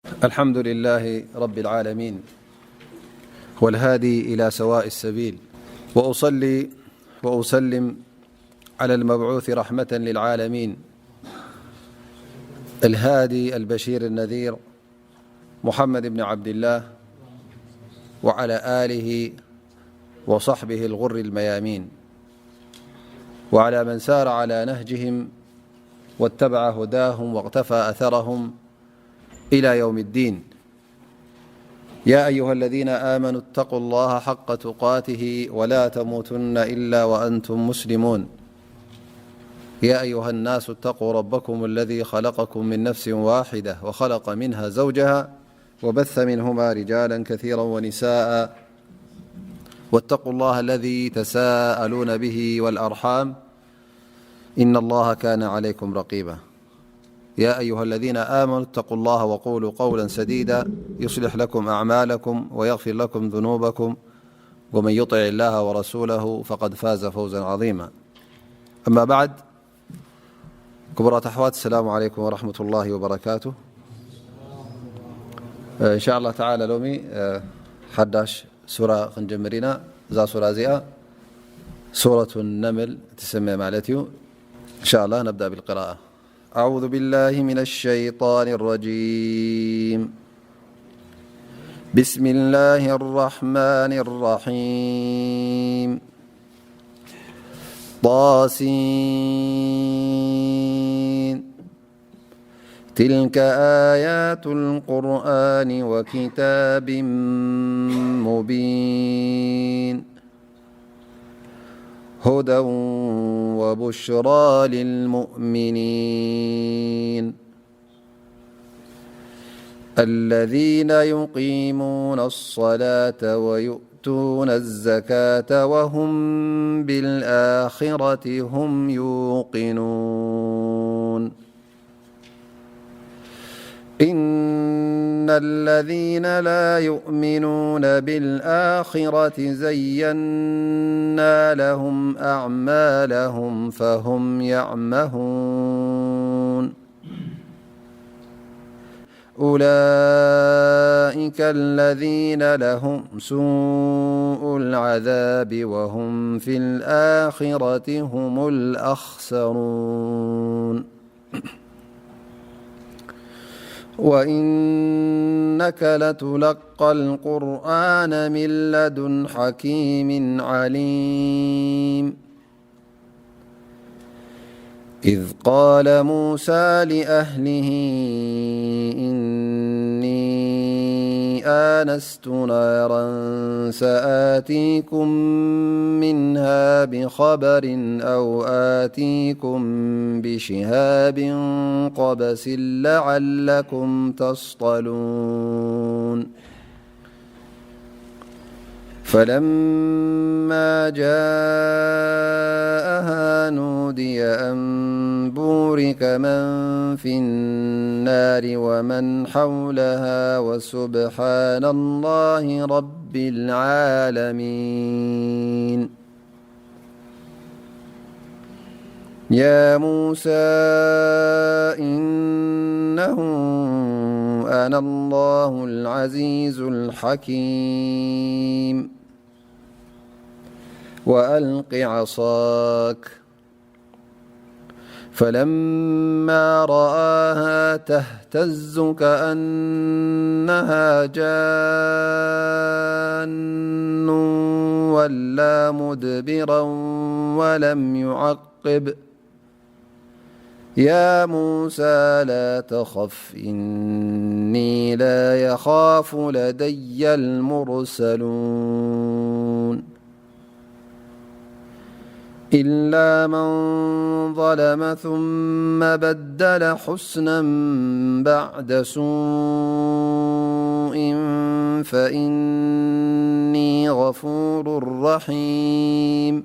الحمد لله رب العالمين، والهادي إلى سواء السبيل، وأصلي وأسلم على المبعوث رحمة للعالمين، الهادي البشير النذير، محمد بن عبد الله، وعلى آله وصحبه الغر الميامين، وعلى من سار على نهجهم واتبع هداهم واقتفى أثرهم إلى يوم الدين. يا أيها الذين آمنوا اتقوا الله حق تقاته ولا تموتن إلا وأنتم مسلمون. يا أيها الناس اتقوا ربكم الذي خلقكم من نفس واحدة وخلق منها زوجها وبث منهما رجالا كثيرا ونساء، واتقوا الله الذي تساءلون به والأرحام، إن الله كان عليكم رقيبا. يا أيها الذين آمنوا اتقوا الله وقولوا قولا سديدا يصلح لكم أعمالكم ويغفر لكم ذنوبكم، ومن يطع الله ورسوله فقد فاز فوزا عظيما. أما بعد، ክቡራት ኣሕዋት፣ السلام عليكم ورحمة الله وبركاته. إن شاء الله تعالى ሎሚ ሓዳሽ ሱራ ክንጀምር ኢና። እዛ ሱራ እዚኣ ሱረቱ ነምል ትስመ ማለት እዩ። إن شاء الله نبدأ بالقراءة. أعوذ بالله من الشيطان الرجيم. بسم الله الرحمن الرحيم. طاسين. تلك آيات القرآن وكتاب مبين. هدى وبشرى للمؤمنين. الذين يقيمون الصلاة ويؤتون الزكاة وهم بالآخرة هم يوقنون. إن الذين لا يؤمنون بالآخرة زينا لهم أعمالهم فهم يعمهون. أولئك الذين لهم سوء العذاب وهم في الآخرة هم الأخسرون. وإنك لتلقى القرآن من لدن حكيم عليم. إذ قال موسى لأهله إني آنست نارا سآتيكم منها بخبر أو آتيكم بشهاب قبس لعلكم تصطلون. فلما جاءها نودي أن بورك من في النار ومن حولها وسبحان الله رب العالمين. يا موسى إنه أنا الله العزيز الحكيم. وألق عصاك. فلما رآها تهتز كأنها جان ولا مدبرا ولم يعقب. يا موسى لا تخف إني لا يخاف لدي المرسلون. إلا من ظلم ثم بدل حسنا بعد سوء فإني غفور رحيم.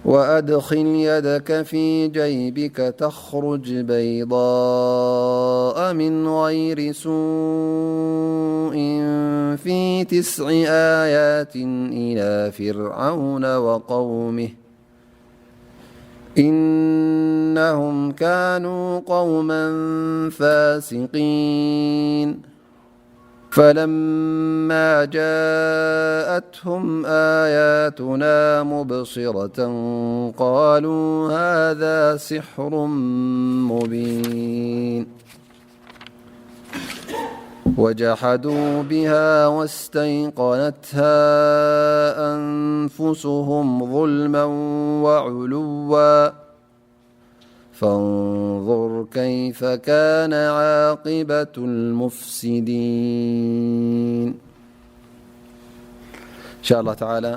وأدخل يدك في جيبك تخرج بيضاء من غير سوء في تسع آيات إلى فرعون وقومه إنهم كانوا قوما فاسقين. فلما جاءتهم آياتنا مبصرة قالوا هذا سحر مبين. وجحدوا بها واستيقنتها أنفسهم ظلما وعلوا فانظر كيف كان عاقبة المفسدين. إن شاء الله تعالى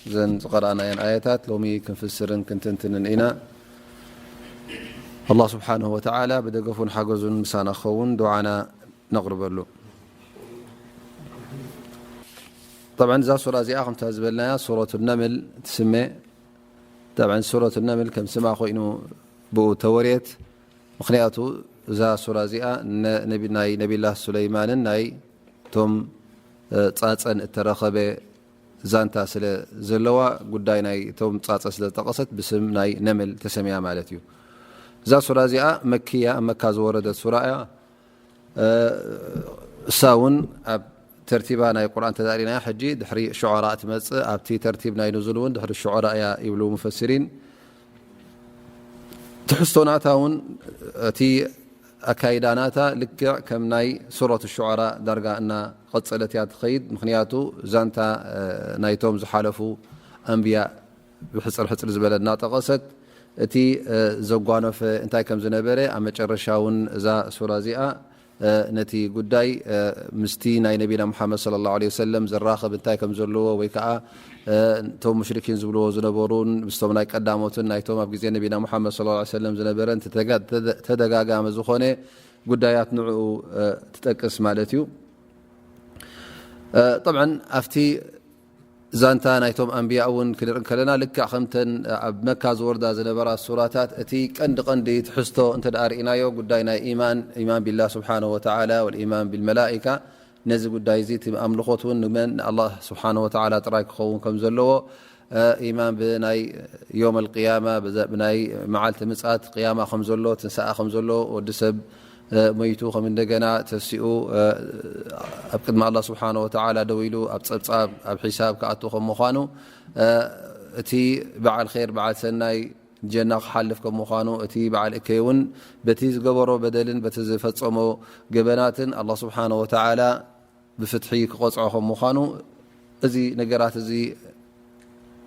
እዘን ዝቐረኣናየን ኣያታት ሎሚ ክንፍስርን ክንትንትንን ኢና። ኣላህ ስብሓንሁ ወተዓላ ብደገፉን ሓገዙን ምሳና ክኸውን ዱዓና ነቕርበሉ። ጠብዓን እዛ ሱራ እዚኣ ከምታ ዝበልናያ ሱረቱ ነምል ትስመ። ጠብዓን ሱረቱ ነምል ከም ስማ ኮይኑ ብኡ ተወርየት። ምኽንያቱ እዛ ሱራ እዚኣ ነ- ነቢ- ናይ ነቢላህ ሱለይማንን ናይ ቶም እ፣ ጻጸን እተረኸበ ዛንታ ስለ ዘለዋ ጉዳይ ናይ እቶም ጻጸ ስለ ዝጠቐሰት ብስም ናይ ነምል ተሰሚያ ማለት እዩ። እዛ ሱራ እዚኣ መክያ፣ ኣብ መካ ዝወረደት ሱራ እያ። እ፣ እሳ እውን ኣብ ተርቲባ ናይ ቁርኣን ተዳሪናያ ሕጂ ድሕሪ ሹዓራ ትመጽእ፣ ኣብቲ ተርቲብ ናይ ንዙል እውን ድሕሪ ሹዓራ እያ ይብሉ ሙፈሲሪን። ትሕዝቶ ናታ እውን እቲ ኣካይዳ ናታ ልክዕ ከም ናይ ሱረት ሹዓራ ዳርጋ እናቐጸለት እያ ትኸይድ። ምኽንያቱ ዛንታ እ፣ ናይቶም ዝሓለፉ ኣንብያ ብሕጽር ሕጽር ዝበለ እናጠቐሰት እቲ እ፣ ዘጓነፈ እንታይ ከም ዝነበረ ኣብ መጨረሻ እውን እዛ ሱራ እዚኣ እ፣ ነቲ ጉዳይ እ፣ ምስቲ ናይ ነቢና ሙሓመድ ሰለላሁ ዐለይሂ ወሰለም ዘራኽብ እንታይ ከም ዘለዎ ወይ ከዓ እ፣ እቶም ሙሽሪኪን ዝብልዎ ዝነበሩን ምስቶም ናይ ቀዳሞትን ናይቶም ኣብ ግዜ ነቢና ሙሓመድ ሰለላሁ ዐለይሂ ወሰለም ዝነበረን ተተጋ- ተደ- ተደጋጋሚ ዝኾነ ጉዳያት ንዕኡ እ፣ ትጠቅስ ማለት እዩ። እ፣ ጠብዓን ኣብቲ ዛንታ ናይቶም ኣንብያ እውን ክንርኢ ከለና ልክዕ ከምተን ኣብ መካ ዝወርዳ ዝነበራ ሱራታት እቲ ቀንዲ ቀንዲ ትሕዝቶ እንተ ደኣ ርኢናዮ ጉዳይ ናይ ኢማን፣ ኢማን ቢላህ ስብሓነሁ ወተዓላ ወልኢማን ቢልመላኢካ፣ ነዚ ጉዳይ እዚ እቲ ኣምልኾት እውን ንመን ንኣላህ ስብሓነሁ ወተዓላ ጥራይ ክኸውን ከም ዘለዎ፣ እ፣ ኢማን ብናይ ዮም ኣልቅያማ፣ ብዘ- ብናይ መዓልቲ ምጽኣት ቅያማ ከም ዘሎ፣ ትንሳኣ ከም ዘሎ፣ ወዲ ሰብ እ፣ መይቱ ከም እንደገና ተሲኡ እ፣ ኣብ ቅድሚ ኣላህ ስብሓነሁ ወተዓላ ደው ኢሉ ኣብ ጸብጻብ ኣብ ሒሳብ ክኣቱ ከም ምዃኑ እ፣ እቲ በዓል ኸይር በዓል ሰናይ ጀና ክሓልፍ ከም ምዃኑ እቲ በዓል እከይ እውን በቲ ዝገበሮ በደልን በቲ ዝፈጸሞ ገበናትን ኣላህ ስብሓነሁ ወተዓላ ብፍትሒ ክቐጽዖ ከም ምዃኑ እዚ ነገራት እዚ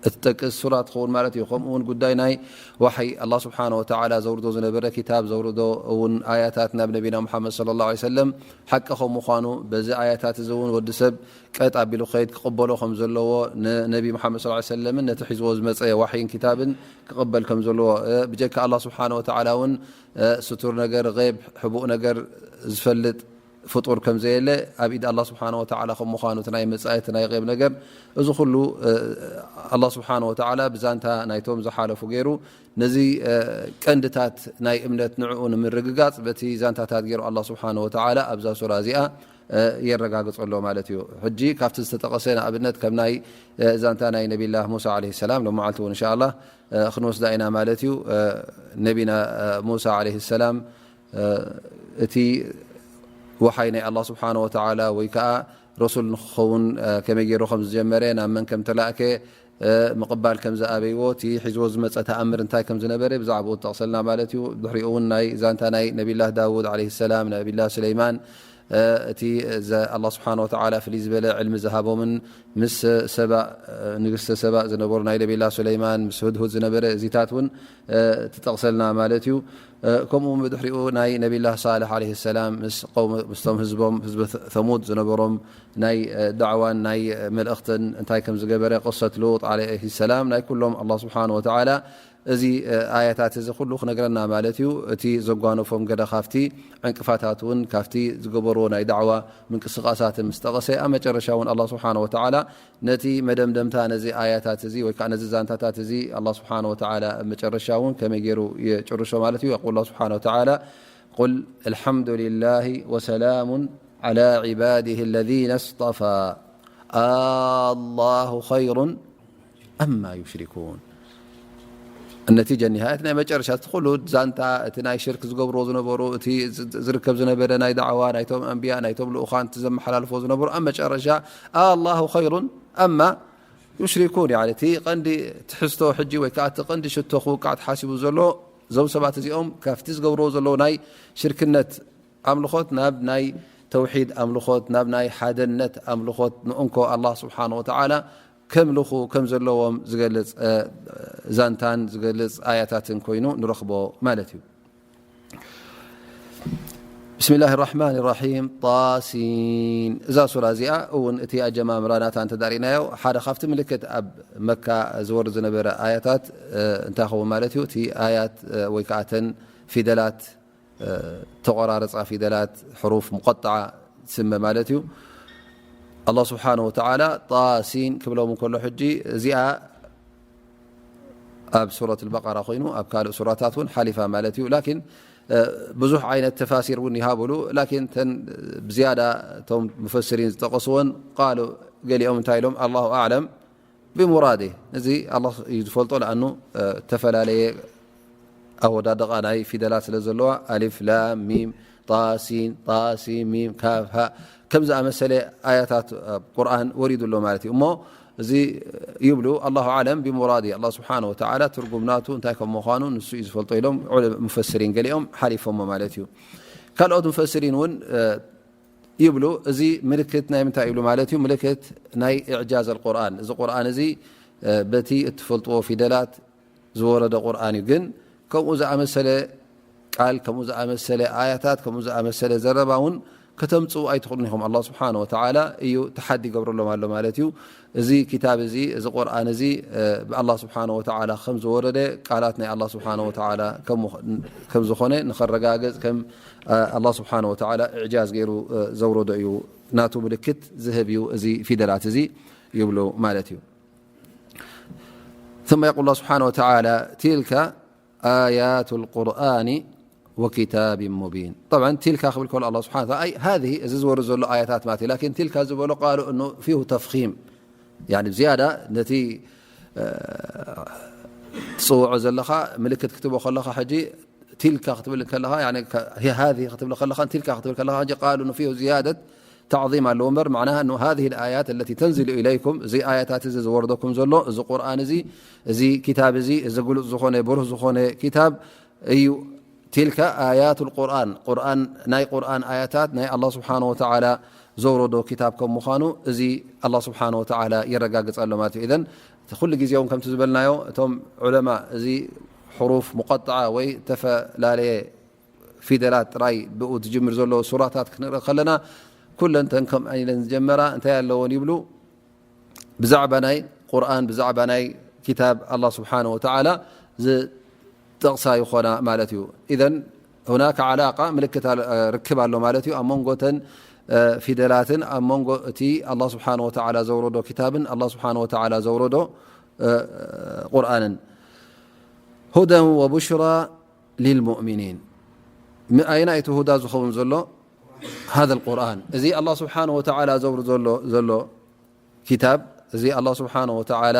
እትጠቅስ ሱራ ትኸውን ማለት እዩ። ከምኡ እውን ጉዳይ ናይ ዋሕይ ኣላህ ስብሓነ ወተዓላ ዘውርዶ ዝነበረ ኪታብ ዘውርዶ እውን ኣያታት ናብ ነቢና ሙሓመድ ሰለላሁ ዐለይሂ ወሰለም ሓቂ ከም ምዃኑ በዚ ኣያታት እዚ እውን ወዲ ሰብ ቀጥ ኣቢሉ ክኸይድ ክቕበሎ ከም ዘለዎ ንነቢ ሙሓመድ ሰለላሁ ዐለይሂ ወሰለምን ነቲ ሒዝዎ ዝመጸ ዋሕይን ኪታብን ክቕበል ከም ዘለዎ እ፣ ብጀካ ኣላህ ስብሓነ ወተዓላ እውን እ፣ ስቱር ነገር፣ ገይብ፣ ሕቡእ ነገር ዝፈልጥ ፍጡር ከም ዘየለ ኣብ ኢድ ኣላህ ስብሓነ ወተዓላ ከም ምዃኑ እቲ ናይ መጻኢ እቲ ናይ ገይብ ነገር እዚ ኩሉ እ፣ ኣላህ ስብሓነ ወተዓላ ብዛንታ ናይቶም ዝሓለፉ ገይሩ ነዚ እ፣ ቀንድታት ናይ እምነት ንዕኡ ንምርግጋጽ በቲ ዛንታታት ገይሩ ኣላህ ስብሓነ ወተዓላ ኣብዛ ሱራ እዚኣ እ፣ የረጋግጸሎ ማለት እዩ። ሕጂ ካብቲ ዝተጠቐሰ ንኣብነት ከም ናይ እ፣ ዛንታ ናይ ነቢላህ ሙሳ ዓለይሂ ሰላም ሎም መዓልቲ እውን እንሻ ኣላህ እ፣ ክንወስዳ ኢና ማለት እዩ። እ፣ ነቢና እ፣ ሙሳ ዓለይሂ ሰላም እ፣ እቲ ወሓይ ናይ ኣላህ ስብሓነ ወተዓላ ወይ ከዓ ረሱል ንክኸውን እ፣ ከመይ ገይሩ ከም ዝጀመረ፣ ናብ መን ከም ተላእከ፣ እ፣ ምቕባል ከም ዝኣበይዎ፣ እቲ ሒዝዎ ዝመጸ ተኣምር እንታይ ከም ዝነበረ ብዛዕባኡ ትጠቕሰልና ማለት እዩ። ድሕሪኡ እውን ናይ ዛንታ ናይ ነቢላህ ዳውድ ዓለይሂ ሰላም፣ ነቢላህ ሱለይማን፣ እ፣ እቲ ዘ-፣ ኣላህ ስብሓነ ወተዓላ ፍልይ ዝበለ ዕልሚ ዝሃቦምን ምስ ሰባእ፣ እ፣ ንግስተ ሰባእ ዝነበሩ ናይ ነቢላህ ሱለይማን፣ ምስ ሁድሁድ ዝነበረ እዚታት እውን እ፣ ትጠቕሰልና ማለት እዩ። እ፣ ከምኡ እውን ብድሕሪኡ ናይ ነቢላህ ሳልሕ ዓለይሂ ሰላም ምስ ቀውም-፣ ምስቶም ህዝቦም፣ ህዝቢ ተ-፣ ተሙድ ዝነበሮም ናይ እ፣ ዳዕዋን ናይ እ፣ መልእኽትን እንታይ ከም ዝገበረ፣ ቅሰት ሉጥ ዓለይሂ ሰላም፣ ናይ ኩሎም ኣላህ ስብሓነ ወተዓላ እዚ እ፣ ኣያታት እዚ ኩሉ ክነግረና ማለት እዩ። እቲ ዘጓነፎም ገለ ካብቲ ዕንቅፋታት እውን ካብቲ ዝገበርዎ ናይ ዳዕዋ ምንቅስቃሳትን ምስ ጠቐሰ፣ ኣብ መጨረሻ እውን ኣላህ ስብሓነ ወተዓላ ነቲ መደምደምታ ነዚ ኣያታት እዚ ወይ ከዓ ነዚ ዛንታታት እዚ ኣላህ ስብሓነ ወተዓላ ኣብ መጨረሻ እውን ከመይ ገይሩ የጭርሾ ማለት እዩ። የቁል ኣላህ ስብሓነ ወተዓላ፣ ቁል ኣልሓምዱሊላሂ ወሰላሙን ዓላ ዒባዲሂ ለዚነ እስጠፋ ኣላሁ ኸይሩን ኣማ ዩሽሪኩን። النتيجة النهائية ናይ መጨረሻ እቲ ኩሉ ዛንታ፣ እቲ ናይ ሽርክ ዝገብርዎ ዝነበሩ፣ እቲ ዝ-፣ ዝርከብ ዝነበረ ናይ ዳዕዋ ናይቶም ኣንብያ፣ ናይቶም ልኡኻን፣ እቲ ዘመሓላልፎ ዝነበሩ፣ ኣብ መጨረሻ الله خير أما يشركون، يعني እቲ ቀንዲ ትሕዝቶ ሕጂ ወይ ከዓ እቲ ቀንዲ ሽቶ ክውቃዕ ተሓሲቡ ዘሎ፣ እዞም ሰባት እዚኦም ካብቲ ዝገብርዎ ዘለዉ ናይ ሽርክነት ኣምልኾት ናብ ናይ ተውሒድ ኣምልኾት፣ ናብ ናይ ሓደነት ኣምልኾት፣ ንእንኮ ኣላህ ስብሓነ ወተዓላ ከምልኹ ከም ዘለዎም ዝገልጽ፣ እ፣ ዛንታን ዝገልጽ ኣያታትን ኮይኑ ንረኽቦ ማለት እዩ። ብስሚላህ ራሕማን ራሒም። ጣሲን። እዛ ሱራ እዚኣ እውን እቲ ኣጀማምራ ናታ እንተዳሪእናዮ፣ ሓደ ካብቲ ምልክት ኣብ መካ ዝወርድ ዝነበረ ኣያታት፣ እ፣ እንታይ ኸውን ማለት እዩ? እቲ ኣያት፣ እ፣ ወይ ከዓ እተን ፊደላት፣ እ፣ ተቆራረፃ ፊደላት፣ ሕሩፍ ሙቀጣዓ ትስመ ማለት እዩ። ኣላህ ስብሓነ ወተዓላ ጣሲን ክብሎም እንከሎ፣ ሕጂ እዚኣ ኣብ ሱረት ኣልበቀራ ኮይኑ ኣብ ካልእ ሱራታት እውን ሓሊፋ ማለት እዩ። ላኪን፣ እ፣ ብዙሕ ዓይነት ተፋሲር እውን ይሃብሉ። ላኪን ተን ብዝያዳ እቶም ሙፈስሪን ዝጠቀስወን ቃሉ፣ ገሊኦም እንታይ ኢሎም? ኣላሁ ኣዕለም ብሙራዴ። እዚ ኣላህ እዩ ዝፈልጦ። ለኣኑ፣ እ፣ ዝተፈላለየ ኣወዳድቓ ናይ ፊደላት ስለ ዘለዋ፣ ኣሊፍ፣ ላም፣ ሚም፣ ጣሲን፣ ጣሲን፣ ሚም፣ ካፍ፣ ሃ፣ ከም ዝኣመሰለ ኣያታት ኣብ ቁርኣን ወሪዱ ኣሎ ማለት እዩ። እሞ እዚ ይብሉ፣ ኣላሁ ኣዕለም ብሙራዲ፣ ኣላህ ስብሓነ ወተዓላ ትርጉም ናቱ እንታይ ከም ምዃኑ ንሱ እዩ ዝፈልጦ ኢሎም ዑለ-፣ ሙፈስሪን ገሊኦም ሓሊፎሞ ማለት እዩ። ካልኦት ሙፈስሪን እውን፣ እ፣ ይብሉ፣ እዚ ምልክት ናይ ምንታይ ይብሉ ማለት እዩ? ምልክት ናይ ኢዕጃዝ ኣልቁርኣን። እዚ ቁርኣን እዚ፣ እ፣ በቲ እትፈልጥዎ ፊደላት ዝወረደ ቁርኣን እዩ። ግን ከምኡ ዝኣመሰለ ቃል፣ ከምኡ ዝኣመሰለ ኣያታት፣ ከምኡ ዝኣመሰለ ዘረባ እውን ከተምፅኡ ኣይትኽእሉን ኢኹም። ኣላህ ስብሓነ ወተዓላ እዩ ተሓዲ ይገብረሎም ኣሎ ማለት እዩ። እዚ ኪታብ እዚ፣ እዚ ቁርኣን እዚ፣ እ፣ ብኣላህ ስብሓነ ወተዓላ ከም ዝወረደ፣ ቃላት ናይ ኣላህ ስብሓነ ወተዓላ ከም ምኽ-፣ ከም ዝኾነ ንኸረጋግጽ፣ ከም፣ እ፣ ኣላህ ስብሓነ ወተዓላ ኢዕጃዝ ገይሩ፣ እ፣ ዘውረዶ እዩ። ናቱ ምልክት ዝህብ እዩ እዚ ፊደላት እዚ ይብሉ ማለት እዩ። ثم يقول الله سبحانه وتعالى: تلك آيات القرآن وكتاب مبين. طبعا تلك ክብል ከሎ ኣላህ ስብሓነ ወተዓላ፣ ኣይ፣ ሃዚህ፣ እዚ ዝወርድ ዘሎ ኣያታት ማለት እዩ። ላኪን ትልካ ዝበሎ ቃሉ እኑ ፊሁ ተፍኺም፣ ያኒ ዝያዳ ነቲ፣ እ፣ ትጽውዖ ዘለኻ ምልክት ክትቦ ከለኻ፣ ሕጂ ትልካ ክትብል ከለኻ፣ ያኒ ከ-፣ ሃዚህ ክትብል ከለኻ፣ ትልካ ክትብል ከለኻ፣ ሕጂ ቃሉ እኑ ፊሁ ዝያደት ተዕዚም ኣለዎ እምበር፣ معناها أنه هذه الآيات التي تنزل إليكم، እዚ ኣያታት እዚ ዝወርደኩም ዘሎ፣ እዚ ቁርኣን እዚ፣ እዚ ኪታብ እዚ፣ እዚ ግሉጽ ዝኾነ፣ ብሩህ ዝኾነ ኪታብ እዩ። تلك آيات القرآن، ቁርኣን፣ ናይ ቁርኣን ኣያታት፣ ናይ ኣላህ ስብሓነ ወተዓላ ዘውረዶ ኪታብ ከም ምዃኑ፣ እዚ ኣላህ ስብሓነ ወተዓላ የረጋግጽ ኣሎ ማለት እዩ። ኢዘን፣ ኩሉ ግዜ እውን ከምቲ ዝበልናዮ፣ እቶም ዑለማ፣ እዚ ሕሩፍ ሙቀጠዓ ወይ ዝተፈላለየ ፊደላት ጥራይ ብኡ ትጅምር ዘሎ ሱራታት ክንርኢ ከለና፣ ኩለንተን ከም ኢለን ዝጀመራ እንታይ ኣለወን ይብሉ? ብዛዕባ ናይ ቁርኣን፣ ብዛዕባ ናይ ኪታብ ኣላህ ስብሓነ ወተዓላ ዝጠቕሳ ይኾና ማለት እዩ። ኢዘን፣ ሁናከ ዓላቃ፣ ምልክት ኣል-፣ ርክብ ኣሎ ማለት እዩ፣ ኣብ መንጎ እተን፣ እ፣ ፊደላትን ኣብ መንጎ እቲ ኣላህ ስብሓነ ወተዓላ ዘውረዶ ኪታብን ኣላህ ስብሓነ ወተዓላ ዘውረዶ፣ እ፣ ቁርኣንን። هدى وبشرى للمؤمنين. م-، ኣየናይ እቲ ሁዳ ዝኸውን ዘሎ? هذا القرآن። እዚ ኣላህ ስብሓነ ወተዓላ ዘውርድ ዘሎ፣ ዘሎ ኪታብ፣ እዚ ኣላህ ስብሓነ ወተዓላ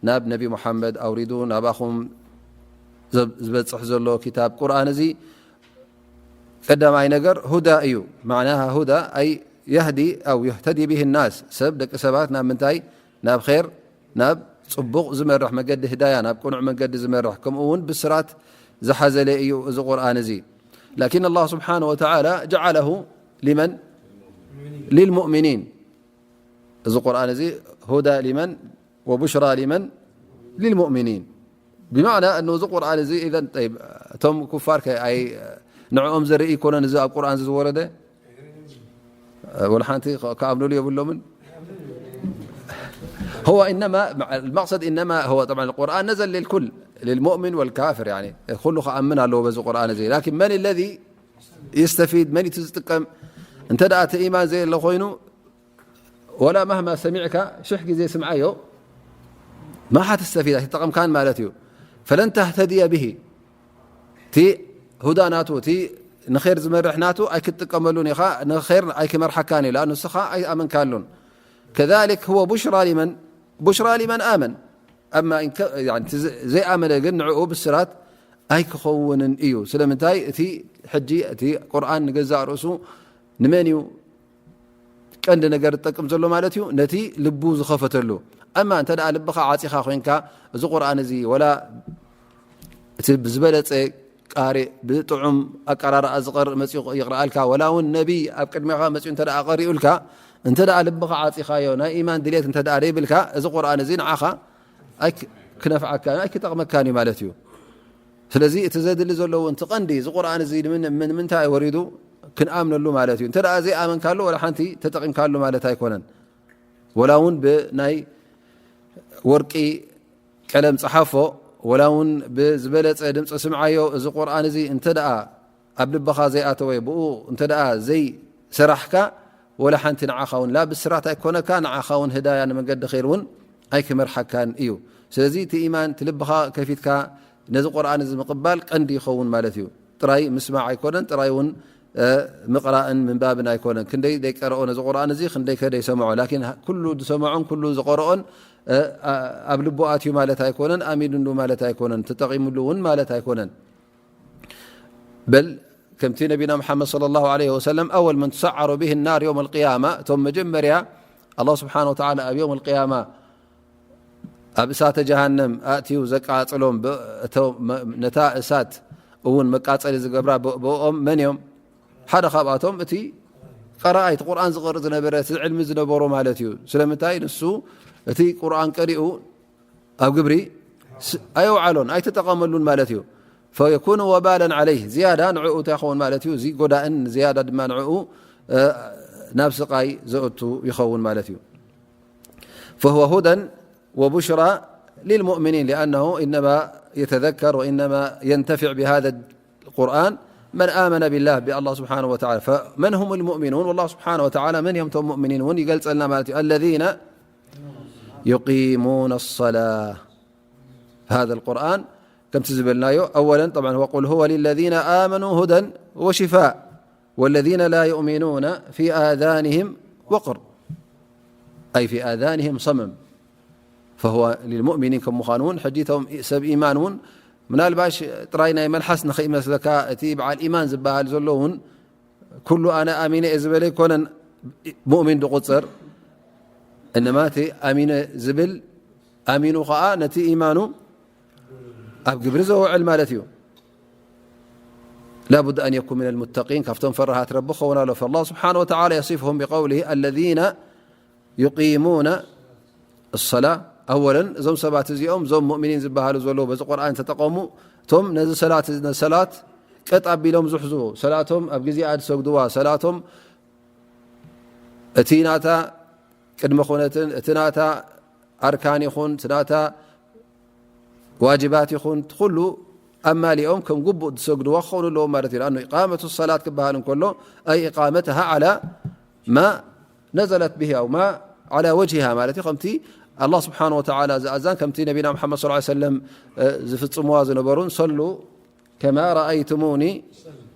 ናብ ነቢ ሙሓመድ ኣውሪዱ ናባኹም ዘብ-፣ ዝበጽሕ ዘሎ ኪታብ ቁርኣን እዚ፣ ቀዳማይ ነገር ሁዳ እዩ። ማዕናሃ ሁዳ ኣይ የህዲ ኣው የህተዲ ብሂ ናስ፣ ሰብ፣ ደቂ ሰባት ናብ ምንታይ? ናብ ኼር፣ ናብ ጽቡቕ ዝመርሕ መገዲ ህዳያ፣ ናብ ቅኑዕ መገዲ ዝመርሕ፣ ከምኡ እውን ብስራት ዝሓዘለ እዩ እዚ ቁርኣን እዚ። ላኪን ኣላህ ስብሓነ ወተዓላ ጀዓለሁ ሊመን? ሊልሙእሚኒን። እዚ ቁርኣን እዚ ሁዳ ሊመን ወቡሽራ ሊመን? ሊልሙእሚኒን። ብማዕና እኖ እዚ ቁርኣን እዚ ኢዘን፣ ጠይብ፣ እቶም ኩፋር ከ ኣይ-፣ ንዕኦም ዘርኢ ይኮነን እዚ ኣብ ቁርኣን እዚ ዝወረደ? ወላ ሓንቲ ከ-፣ ክኣምኑሉ የብሎምን። هو إنما، المقصد إنما هو، طبعا القرآن نزل للكل، للمؤمن والكافر، يعني ኩሉ ክኣምን ኣለዎ በዚ ቁርኣን እዚ። ላኪን መን الذي يستفيد؟ መን እቲ ዝጥቀም? እንተ ደኣ እቲ ኢማን ዘየለ ኮይኑ፣ ولا مهما سمعك، ሽሕ ግዜ ስምዓዮ፣ ما حتستفيد، ኣይትጠቐምካን ማለት እዩ። فلن تهتدي به، እቲ ሁዳ ናቱ፣ እቲ ንኼር ዝመርሕ ናቱ ኣይክትጥቀመሉን ኢኻ፣ ንኼር ኣይክመርሓካን እዩ፣ لأنه ንስኻ ኣይኣመንካሉን። كذلك هو بشرى لمن؟ بشرى لمن آمن። ኣማ ኢንከ-፣ ያኒ፣ እቲ ዘ-፣ ዘይኣመነ ግን ንዕኡ ብስራት ኣይክኸውንን እዩ። ስለምንታይ? እቲ ሕጂ እቲ ቁርኣን ንገዛእ ርእሱ ንመን እዩ ቀንዲ ነገር ዝጠቅም ዘሎ ማለት እዩ? ነቲ ልቡ ዝኸፈተሉ። ኣማ እንተ ደኣ ልብኻ ዓጺኻ ኮይንካ፣ እዚ ቁርኣን እዚ ወላ እቲ ብዝበለጸ ቃሪእ፣ ብጥዑም ኣቀራርኣ ዝቐርእ መጺኡ ይቕርኣልካ፣ ወላ እውን ነቢይ ኣብ ቅድሜኻ መጺኡ እንተ ደኣ ቀሪኡልካ፣ እንተ ደኣ ልብኻ ዓጺኻዮ፣ ናይ ኢማን ድሌት እንተ ደኣ ደይብልካ፣ እዚ ቁርኣን እዚ ንዓኻ ኣይክ-፣ ክነፍዓካን ኣይክጠቕመካን እዩ ማለት እዩ። ስለዚ እቲ ዘድሊ ዘሎ እውን እቲ ቀንዲ እዚ ቁርኣን እዚ ንምን-፣ ንምንታይ ወሪዱ ክንኣምነሉ ማለት እዩ። እንተ ደኣ ዘይኣመንካሉ ወላ ሓንቲ ተጠቒምካሉ ማለት ኣይኮነን። ወላ እውን ብናይ ወርቂ ቀለም ጸሓፎ፣ ወላ እውን ብዝበለጸ ድምጺ ስምዓዮ። እዚ ቁርኣን እዚ እንተ ደኣ ኣብ ልብኻ ዘይኣተወ፣ ብኡ እንተ ደኣ ዘይሰራሕካ፣ ወላ ሓንቲ ንዓኻ እውን ላ ብስራት ኣይኮነካ፣ ንዓኻ እውን ህዳያ ንመንገዲ ኸይር እውን ኣይክመርሓካን እዩ። ስለዚ እቲ ኢማን፣ እቲ ልብኻ ከፊትካ ነዚ ቁርኣን እዚ ምቕባል ቀንዲ ይኸውን ማለት እዩ። ጥራይ ምስማዕ ኣይኮነን፣ ጥራይ እውን፣ እ፣ ምቕራእን ምንባብን ኣይኮነን። ክንደይ ደይቀረኦ ነዚ ቁርኣን እዚ፣ ክንደይ ከ ደይሰምዖ። ላኪን ኩሉ ዝሰምዖን ኩሉ ዝቐረኦን፣ እ፣ ኣ-፣ ኣብ ልቡ ኣትዩ ማለት ኣይኮነን፣ ኣሚኑሉ ማለት ኣይኮነን፣ ተጠቒሙሉ እውን ማለት ኣይኮነን። በል ከምቲ ነቢና መሓመድ ሰለላሁ ዐለይሂ ወሰለም፣ أول من تسعر به النار يوم القيامة፣ እቶም መጀመርያ ኣላህ ስብሓነ ወተዓላ ኣብ የውም ኣልቅያማ ኣብ እሳተ ጀሃነም ኣእትዩ ዘቃጽሎም፣ ብ-፣ እቶም መ-፣ ነታ እሳት እውን መቃጸሊ ዝገብራ ብ-፣ ብኦም መን እዮም? ሓደ ካብኣቶም እቲ ቀራኣይ፣ እቲ ቁርኣን ዝቕርእ ዝነበረ፣ እቲ ዕልሚ ዝነበሮ ማለት እዩ። ስለምንታይ? ንሱ እቲ ቁርኣን ቀሪኡ ኣብ ግብሪ ስ-፣ ኣየውዓሎን፣ ኣይተጠቐመሉን ማለት እዩ። فيكون وبالا عليه، ዝያዳ ንዕኡ እንታይ ይኸውን ማለት እዩ? እዚ ጎዳእን ዝያዳ ድማ ንዕኡ፣ እ፣ ናብ ስቓይ ዘእቱ ይኸውን ማለት እዩ። فهو هدى وبشرى للمؤمنين، لأنه إنما يتذكر وإنما ينتفع بهذا القرآن من آمن بالله، ብኣላህ ስብሓነሁ ወተዓላ። فمن هم المؤمنون؟ والله سبحانه وتعالى መን እዮም እቶም ሙእሚኒን እውን ይገልጸልና ማለት እዩ። الذين يقيمون الصلاة. هذا القرآن ከምቲ ዝበልናዮ، أولا طبعا، وقل هو للذين آمنوا هدى وشفاء والذين لا يؤمنون في آذانهم وقر، أي في آذانهم صمم، فهو للمؤمنين ከም ምዃኑ እውን፣ ሕጂ እቶም ሰብ ኢማን እውን ምናልባሽ ጥራይ ናይ መልሓስ ንኸይመስለካ፣ እቲ በዓል ኢማን ዝበሃል ዘሎ እውን ኩሉ ኣነ ኣሚነ እየ ዝበለ ኣይኮነን ሙእሚን ዝቑጸር። እነማ እቲ ኣሚነ ዝብል፣ ኣሚኑ ኸኣ ነቲ ኢማኑ ኣብ ግብሪ ዘውዕል ማለት እዩ። لا بد أن يكون من المتقين، ካብቶም ፈራሃት ረቢ ክኸውን ኣሎ። فالله سبحانه وتعالى يصفهم بقوله: الذين يقيمون الصلاة. ኣወለን፣ እዞም ሰባት እዚኦም፣ እዞም ሙእሚኒን ዝበሃሉ ዘለዉ፣ በዚ ቁርኣን ተጠቐሙ፣ እቶም ነዚ ሰላት፣ ነዚ ሰላት ቀጥ ኣቢሎም ዝሕዝዎ፣ ሰላቶም ኣብ ግዜኣ ዝሰግድዋ፣ ሰላቶም እቲ ናታ ቅድመ ኩነትን፣ እቲ ናታ ኣርካን ይኹን፣ እቲ ናታ ዋጅባት ይኹን፣ እቲ ኩሉ ኣማሊኦም ከም ግቡእ ዝሰግድዋ ክኸውን ኣለዎም ማለት እዩ። لأنه إقامة الصلاة ክበሃል እንከሎ، أي إقامتها على ما نزلت به أو ما على وجهها ማለት እዩ። ከምቲ ኣላህ ስብሓነ ወተዓላ ዝኣዛን ከምቲ ነቢና ሙሓመድ ሰለላሁ ዐለይሂ ወሰለም፣ እ፣ ዝፍጽምዋ ዝነበሩን፣ صلوا كما رأيتموني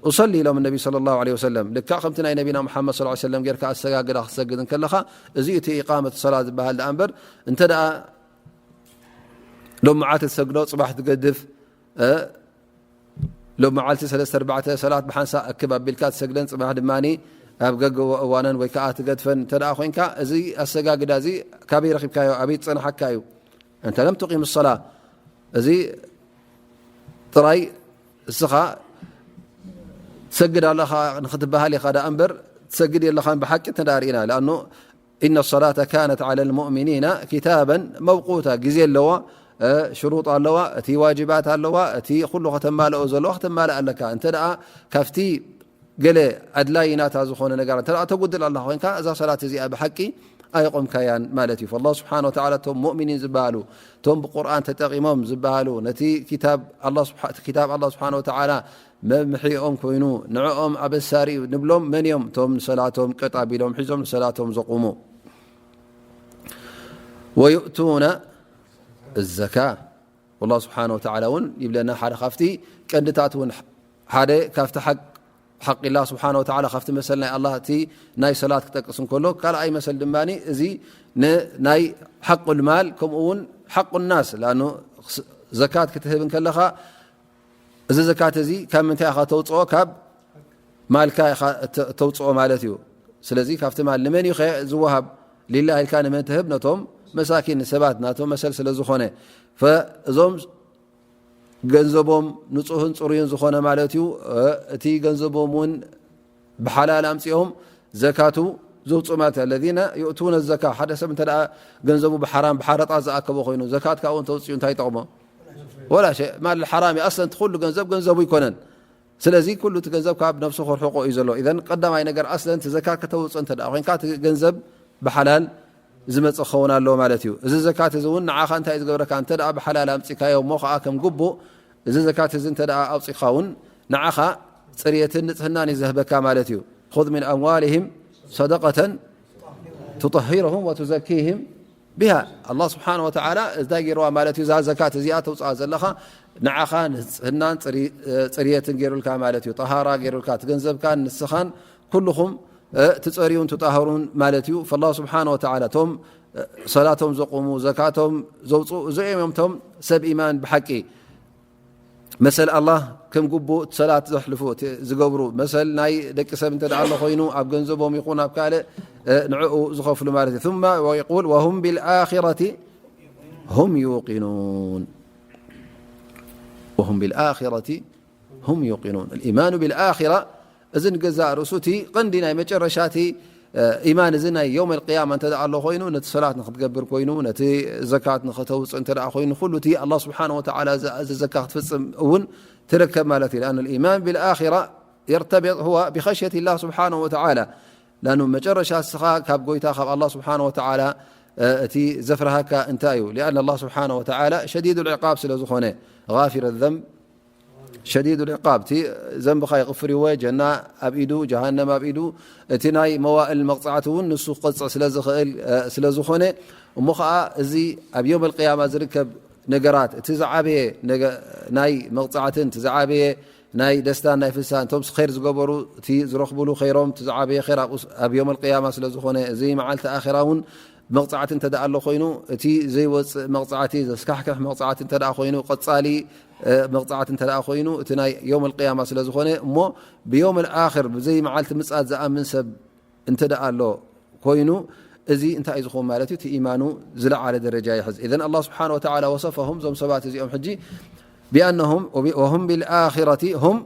أصلي ኢሎም ነቢ ሰለላሁ ዐለይሂ ወሰለም። ልክዕ ከምቲ ናይ ነቢና ሙሓመድ ሰለላሁ ዐለይሂ ወሰለም ጌርካ ኣሰጋግዳ ክትሰግድ እንከለኻ፣ እዚ እቲ ኢቃመት ሰላት ዝበሃል ደኣ እምበር፣ እንተ ደኣ ሎም መዓልቲ ትሰግዶ፣ ጽባሕ ትገድፍ፣ እ፣ ሎም መዓልቲ ሰለስተ ኣርባዕተ ሰላት ብሓንሳእ እክብ ኣቢልካ ትሰግደን፣ ጽባሕ ድማ ኣብ ገገ እዋነን ወይ ከኣ ትገድፈን እንተ ደኣ ኮይንካ፣ እዚ ኣሰጋግዳ እዚ ካበይ ረኺብካዮ? ኣበይ ዝጸንሓካ እዩ? أنت لم تقيم الصلاة። እዚ ጥራይ እስኻ ትሰግድ ኣለኻ ንኽትበሃል ኢኻ ደኣ እምበር፣ ትሰግድ የለኻን ብሓቂ እንተ ደኣ ርኢና። لأنه إن الصلاة كانت على المؤمنين كتابا موقوتا። ግዜ ኣለዋ፣ እ፣ ሽሩጥ ኣለዋ፣ እቲ ዋጅባት ኣለዋ፣ እቲ ኩሉ ከተማልኦ ዘለዋ ከተማልእ ኣለካ። እንተ ደኣ ካብቲ ገለ ኣድላዪ ናታ ዝኾነ ነገር እንተ ደኣ ተጉድል ኣላ ኮይንካ፣ እዛ ሰላት እዚኣ ብሓቂ ኣየቆምካያን ማለት እዩ። فالله سبحانه وتعالى እቶም ሙእሚኒን ዝበሃሉ፣ እቶም ብቁርኣን ተጠቒሞም ዝበሃሉ፣ ነቲ ክታብ ኣላህ ስብሓ-፣ እቲ ክታብ ኣላህ ስብሓነ ወተዓላ መምሕኦም ኮይኑ ንዕኦም ኣበሳሪ እዩ ንብሎም መን እዮም? እቶም ንሰላቶም ቀጥ ኣቢሎም ሒዞም ንሰላቶም ዘቑሙ። ويؤتون الزكاة። والله سبحانه وتعالى እውን ይብለና፣ ሓደ ካብቲ ቀንድታት እውን ሓደ ካብቲ ሓቅ፣ ሓቂ ኣላህ ስብሓነ ወተዓላ፣ ካብቲ መሰል ናይ ኣላህ እቲ ናይ ሰላት ክጠቅስ እንከሎ፣ ካልኣይ መሰል ድማ እዚ ን-፣ ናይ ሓቁል ማል፣ ከምኡ እውን ሓቁ ናስ፣ ላኑ ዘካት ክትህብ እንከለኻ፣ እዚ ዘካት እዚ ካብ ምንታይ ኢኻ ተውፅኦ? ካብ ማልካ ኢኻ እተ-፣ ተውፅኦ ማለት እዩ። ስለዚ ካብቲ ማል ንመን እዩ ኸ ዝወሃብ? ሊላህ ኢልካ ንመን ትህብ? ነቶም መሳኪን፣ ንሰባት፣ ናቶም መሰል ስለ ዝኾነ። ፈ-፣ እዞም ገንዘቦም ንጹህን ጽሩይን ዝኾነ ማለት እዩ። እ፣ እቲ ገንዘቦም እውን ብሓላል ኣምጺኦም ዘካቱ ዘውጽኡ ማለት እዩ። الذين يؤتون الزكاة፣ ሓደ ሰብ እንተ ደኣ ገንዘቡ ብሓራም ብሓረጣ ዝኣከቦ ኮይኑ፣ ዘካት ካብኡ እንተውጽኡ እንታይ ይጠቕሞ? ወላ ሸይ። ማል ሓራም እዩ። ኣስለን እቲ ኩሉ ገንዘብ ገንዘቡ ኣይኮነን። ስለዚ ኩሉ እቲ ገንዘብ ካብ ነፍሱ ክርሕቆ እዩ ዘሎ። ኢዘን ቀዳማይ ነገር ኣስለን እቲ ዘካት ከተውጽእ እንተ ደኣ ኮይንካ፣ እቲ ገንዘብ ብሓላል ዝመጽእ ክኸውን ኣለዎ ማለት እዩ። እዚ ዘካት እዚ እውን ንዓኻ እንታይ እዩ ዝገብረካ? እንተ ደኣ ብሓላል ኣምጺካዮ እሞ ኸኣ ከም ግቡእ፣ እዚ ዘካት እዚ እንተ ደኣ ኣውጺእካ እውን ንዓኻ ጽርየትን ንጽህናን እዩ ዝህበካ ማለት እዩ። خذ من أموالهم صدقة تطهرهم وتزكيهم بها። ኣላህ ስብሓነ ወተዓላ እንታይ ገይርዋ ማለት እዩ? እዛ ዘካት እዚኣ ተውፅኣ ዘለኻ ንዓኻ ንጽህናን ጽሪ-፣ ጽርየትን ገይሩልካ ማለት እዩ። ጠሃራ ገይሩልካ፣ እቲ ገንዘብካን ንስኻን ኩልኹም፣ እ፣ ትጸርዩን ትጣሃሩን ማለት እዩ። ፈላህ ስብሓነ ወተዓላ እቶም፣ እ፣ ሰላቶም ዘቁሙ፣ ዘካቶም ዘውፅኡ፣ እዚኦም እዮም እቶም ሰብ ኢማን ብሓቂ። መሰል ኣላህ ከም ግቡእ እቲ ሰላት ዘሕልፉ፣ እቲ ዝገብሩ፣ መሰል ናይ ደቂ ሰብ እንተ ደኣ ኣሎ ኮይኑ፣ ኣብ ገንዘቦም ይኹን ኣብ ካልእ፣ እ፣ ንዕኡ ዝኸፍሉ ማለት እዩ። ثم ويقول وهم بالآخرة هم يوقنون. وهم بالآخرة هم يوقنون. الإيمان بالآخرة፣ እዚ ንገዛእ ርእሱ እቲ ቀንዲ ናይ መጨረሻ እቲ፣ እ፣ ኢማን እዚ ናይ የውም ኣልቅያማ እንተ ደኣ ኣሎ ኮይኑ፣ ነቲ ሰላት ንክትገብር ኮይኑ፣ ነቲ ዘካት ንክተውፅእ እንተ ደኣ ኮይኑ፣ ኩሉ እቲ ኣላህ ስብሓነ ወተዓላ ዝኣዘዘካ ክትፍጽም እውን ትርከብ ማለት እዩ። لأن الإيمان بالآخرة يرتبط هو بخشية الله سبحانه وتعالى. ላኑ መጨረሻ እስኻ ካብ ጎይታ ካብ ኣላህ ስብሓነ ወተዓላ፣ እ፣ እቲ ዘፍርሃካ እንታይ እዩ? لأن الله سبحانه وتعالى شديد العقاب ስለ ዝኾነ، غافر الذنب شديد العقاب، እቲ ዘንብኻ ይቕፍር ይወ፣ ጀና ኣብ ኢዱ፣ ጀሃነም ኣብ ኢዱ፣ እቲ ናይ መዋእል መቕጻዕቲ እውን ንሱ ክቐጽዕ ስለ ዝኽእል፣ እ፣ ስለ ዝኾነ፣ እሞ ኸኣ እዚ ኣብ የውም ኣልቅያማ ዝርከብ ነገራት፣ እቲ ዝዓበየ ነገ-፣ ናይ መቕጻዕትን፣ እቲ ዝዓበየ ናይ ደስታን ናይ ፍስሃን፣ እቶም ኸይር ዝገበሩ፣ እቲ ዝረኽብሉ ኸይሮም፣ እቲ ዝዓበየ ኸይር ኣብኡ ስ-፣ ኣብ የውም ኣልቅያማ ስለ ዝኾነ፣ እዚ መዓልቲ ኣኼራ እውን መቕጻዕቲ እንተ ደኣ ኣሎ ኮይኑ፣ እቲ ዘይወጽእ መቕጻዕቲ፣ ዘስካሕክሕ መቕጻዕቲ እንተ ደኣ ኮይኑ፣ ቀጻሊ፣ እ፣ መቕጻዕቲ እንተ ደኣ ኮይኑ፣ እቲ ናይ የውም ኣልቅያማ ስለ ዝኾነ፣ እሞ ብየውም ኣልኣኽር፣ ብዘይ መዓልቲ ምጽኣት ዝኣምን ሰብ እንተ ደኣ ኣሎ ኮይኑ፣ እዚ እንታይ እዩ ዝኸውን ማለት እዩ? እቲ ኢማኑ ዝለዓለ ደረጃ ይሕዝ። ኢዘን ኣላህ ስብሓነ ወተዓላ ወሰፈሁም፣ እዞም ሰባት እዚኦም ሕጂ፣ ቢኣነሁም ወቢ-፣ ወሁም ቢልኣኺረቲ ሁም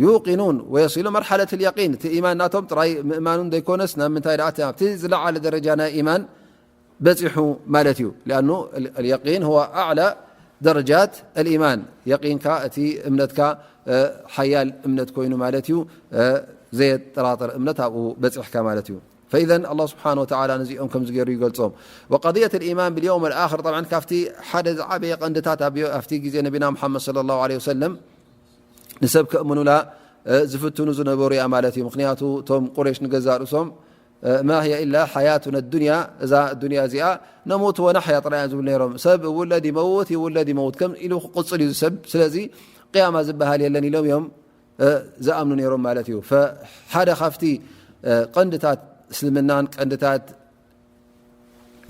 ዩቂኑን ወየሲሉ መርሓለት ልየቂን። እቲ ኢማን ናቶም ጥራይ ምእማኑን ዘይኮነስ፣ ናብ ምንታይ ደኣ? ኣብቲ ዝለዓለ ደረጃ ናይ ኢማን በጺሑ ማለት እዩ። ሊኣኑ ኣልየቂን ሁወ ኣዕላ ደረጃት ኣልኢማን። የቂንካ፣ እቲ እምነትካ፣ እ፣ ሓያል እምነት ኮይኑ ማለት እዩ። እ፣ ዘየጠራጥር እምነት ኣብኡ በጺሕካ ማለት እዩ። ፈኢዘን ኣላህ ስብሓነ ወተዓላ ነዚኦም ከምዚ ገይሩ ይገልጾም። ወቀድየት ኣልኢማን ብልየውም ኣልኣኽር፣ ጠብዓን ካብቲ ሓደ ዝዓበየ ቀንድታት ኣብ፣ ኣብቲ ግዜ ነቢና ሙሓመድ ሰለላሁ ዐለይሂ ወሰለም ንሰብ ከእምኑላ፣ እ፣ ዝፍትኑ ዝነበሩ እያ ማለት እዩ። ምኽንያቱ እቶም ቁረይሽ ንገዛእ ርእሶም፣ እ፣ ማ ህየ ኢላ ሓያቱና ዱንያ፣ እዛ ዱንያ እዚኣ ነሙት ወነሕያ ጥራይ እዮም ዝብሉ ነይሮም። ሰብ እውለድ ይመውት፣ ይውለድ ይመውት፣ ከም ኢሉ ክቕጽል እዩ ሰብ። ስለዚ ቅያማ ዝበሃል የለን ኢሎም እዮም፣ እ፣ ዝኣምኑ ነይሮም ማለት እዩ። ፈ-፣ ሓደ ካብቲ፣ እ፣ ቀንድታት እስልምናን ቀንድታት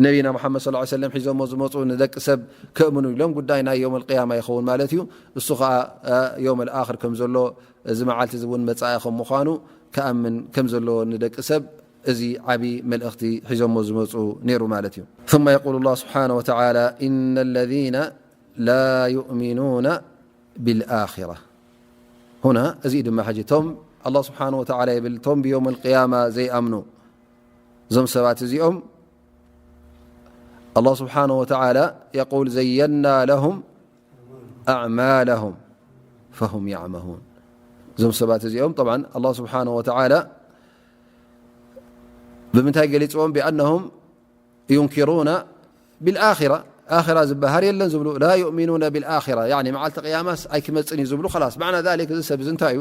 ነቢና ሙሓመድ ሰለላሁ ዐለይሂ ወሰለም ሒዞሞ ዝመፁ ንደቂ ሰብ ከእምኑ ኢሎም ጉዳይ ናይ የውም ኣልቅያማ ይኸውን ማለት እዩ። እሱ ኸዓ፣ እ፣ የውም ኣልኣኽር ከም ዘሎ፣ እዚ መዓልቲ እዚ እውን መጻኢ ከም ምዃኑ ክኣምን ከም ዘለዎ ንደቂ ሰብ እዚ ዓቢ መልእኽቲ ሒዞሞ ዝመፁ ነይሩ ማለት እዩ። ثم يقول الله سبحانه وتعالى: إن الذين لا يؤمنون بالآخرة. هنا እዚ ድማ ሕጂ እቶም ኣላህ ስብሓነ ወተዓላ ይብል፣ እቶም ብየውም ኣልቅያማ ዘይኣምኑ እዞም ሰባት እዚኦም፣ ኣላህ ስብሓነ ወተዓላ የቁል: زينا لهم أعمالهم فهم يعمهون። እዞም ሰባት እዚኦም፣ ጠብዓን ኣላህ ስብሓነ ወተዓላ ብምንታይ ገሊፅዎም? بأنهم ينكرون بالآخرة። ኣኺራ ዝበሃል የለን ዝብሉ፣ لا يؤمنون بالآخرة، ያኒ መዓልቲ ቅያማስ ኣይክመፅን እዩ ዝብሉ። خلاص، معنى ذلك እዚ ሰብ እዚ እንታይ እዩ?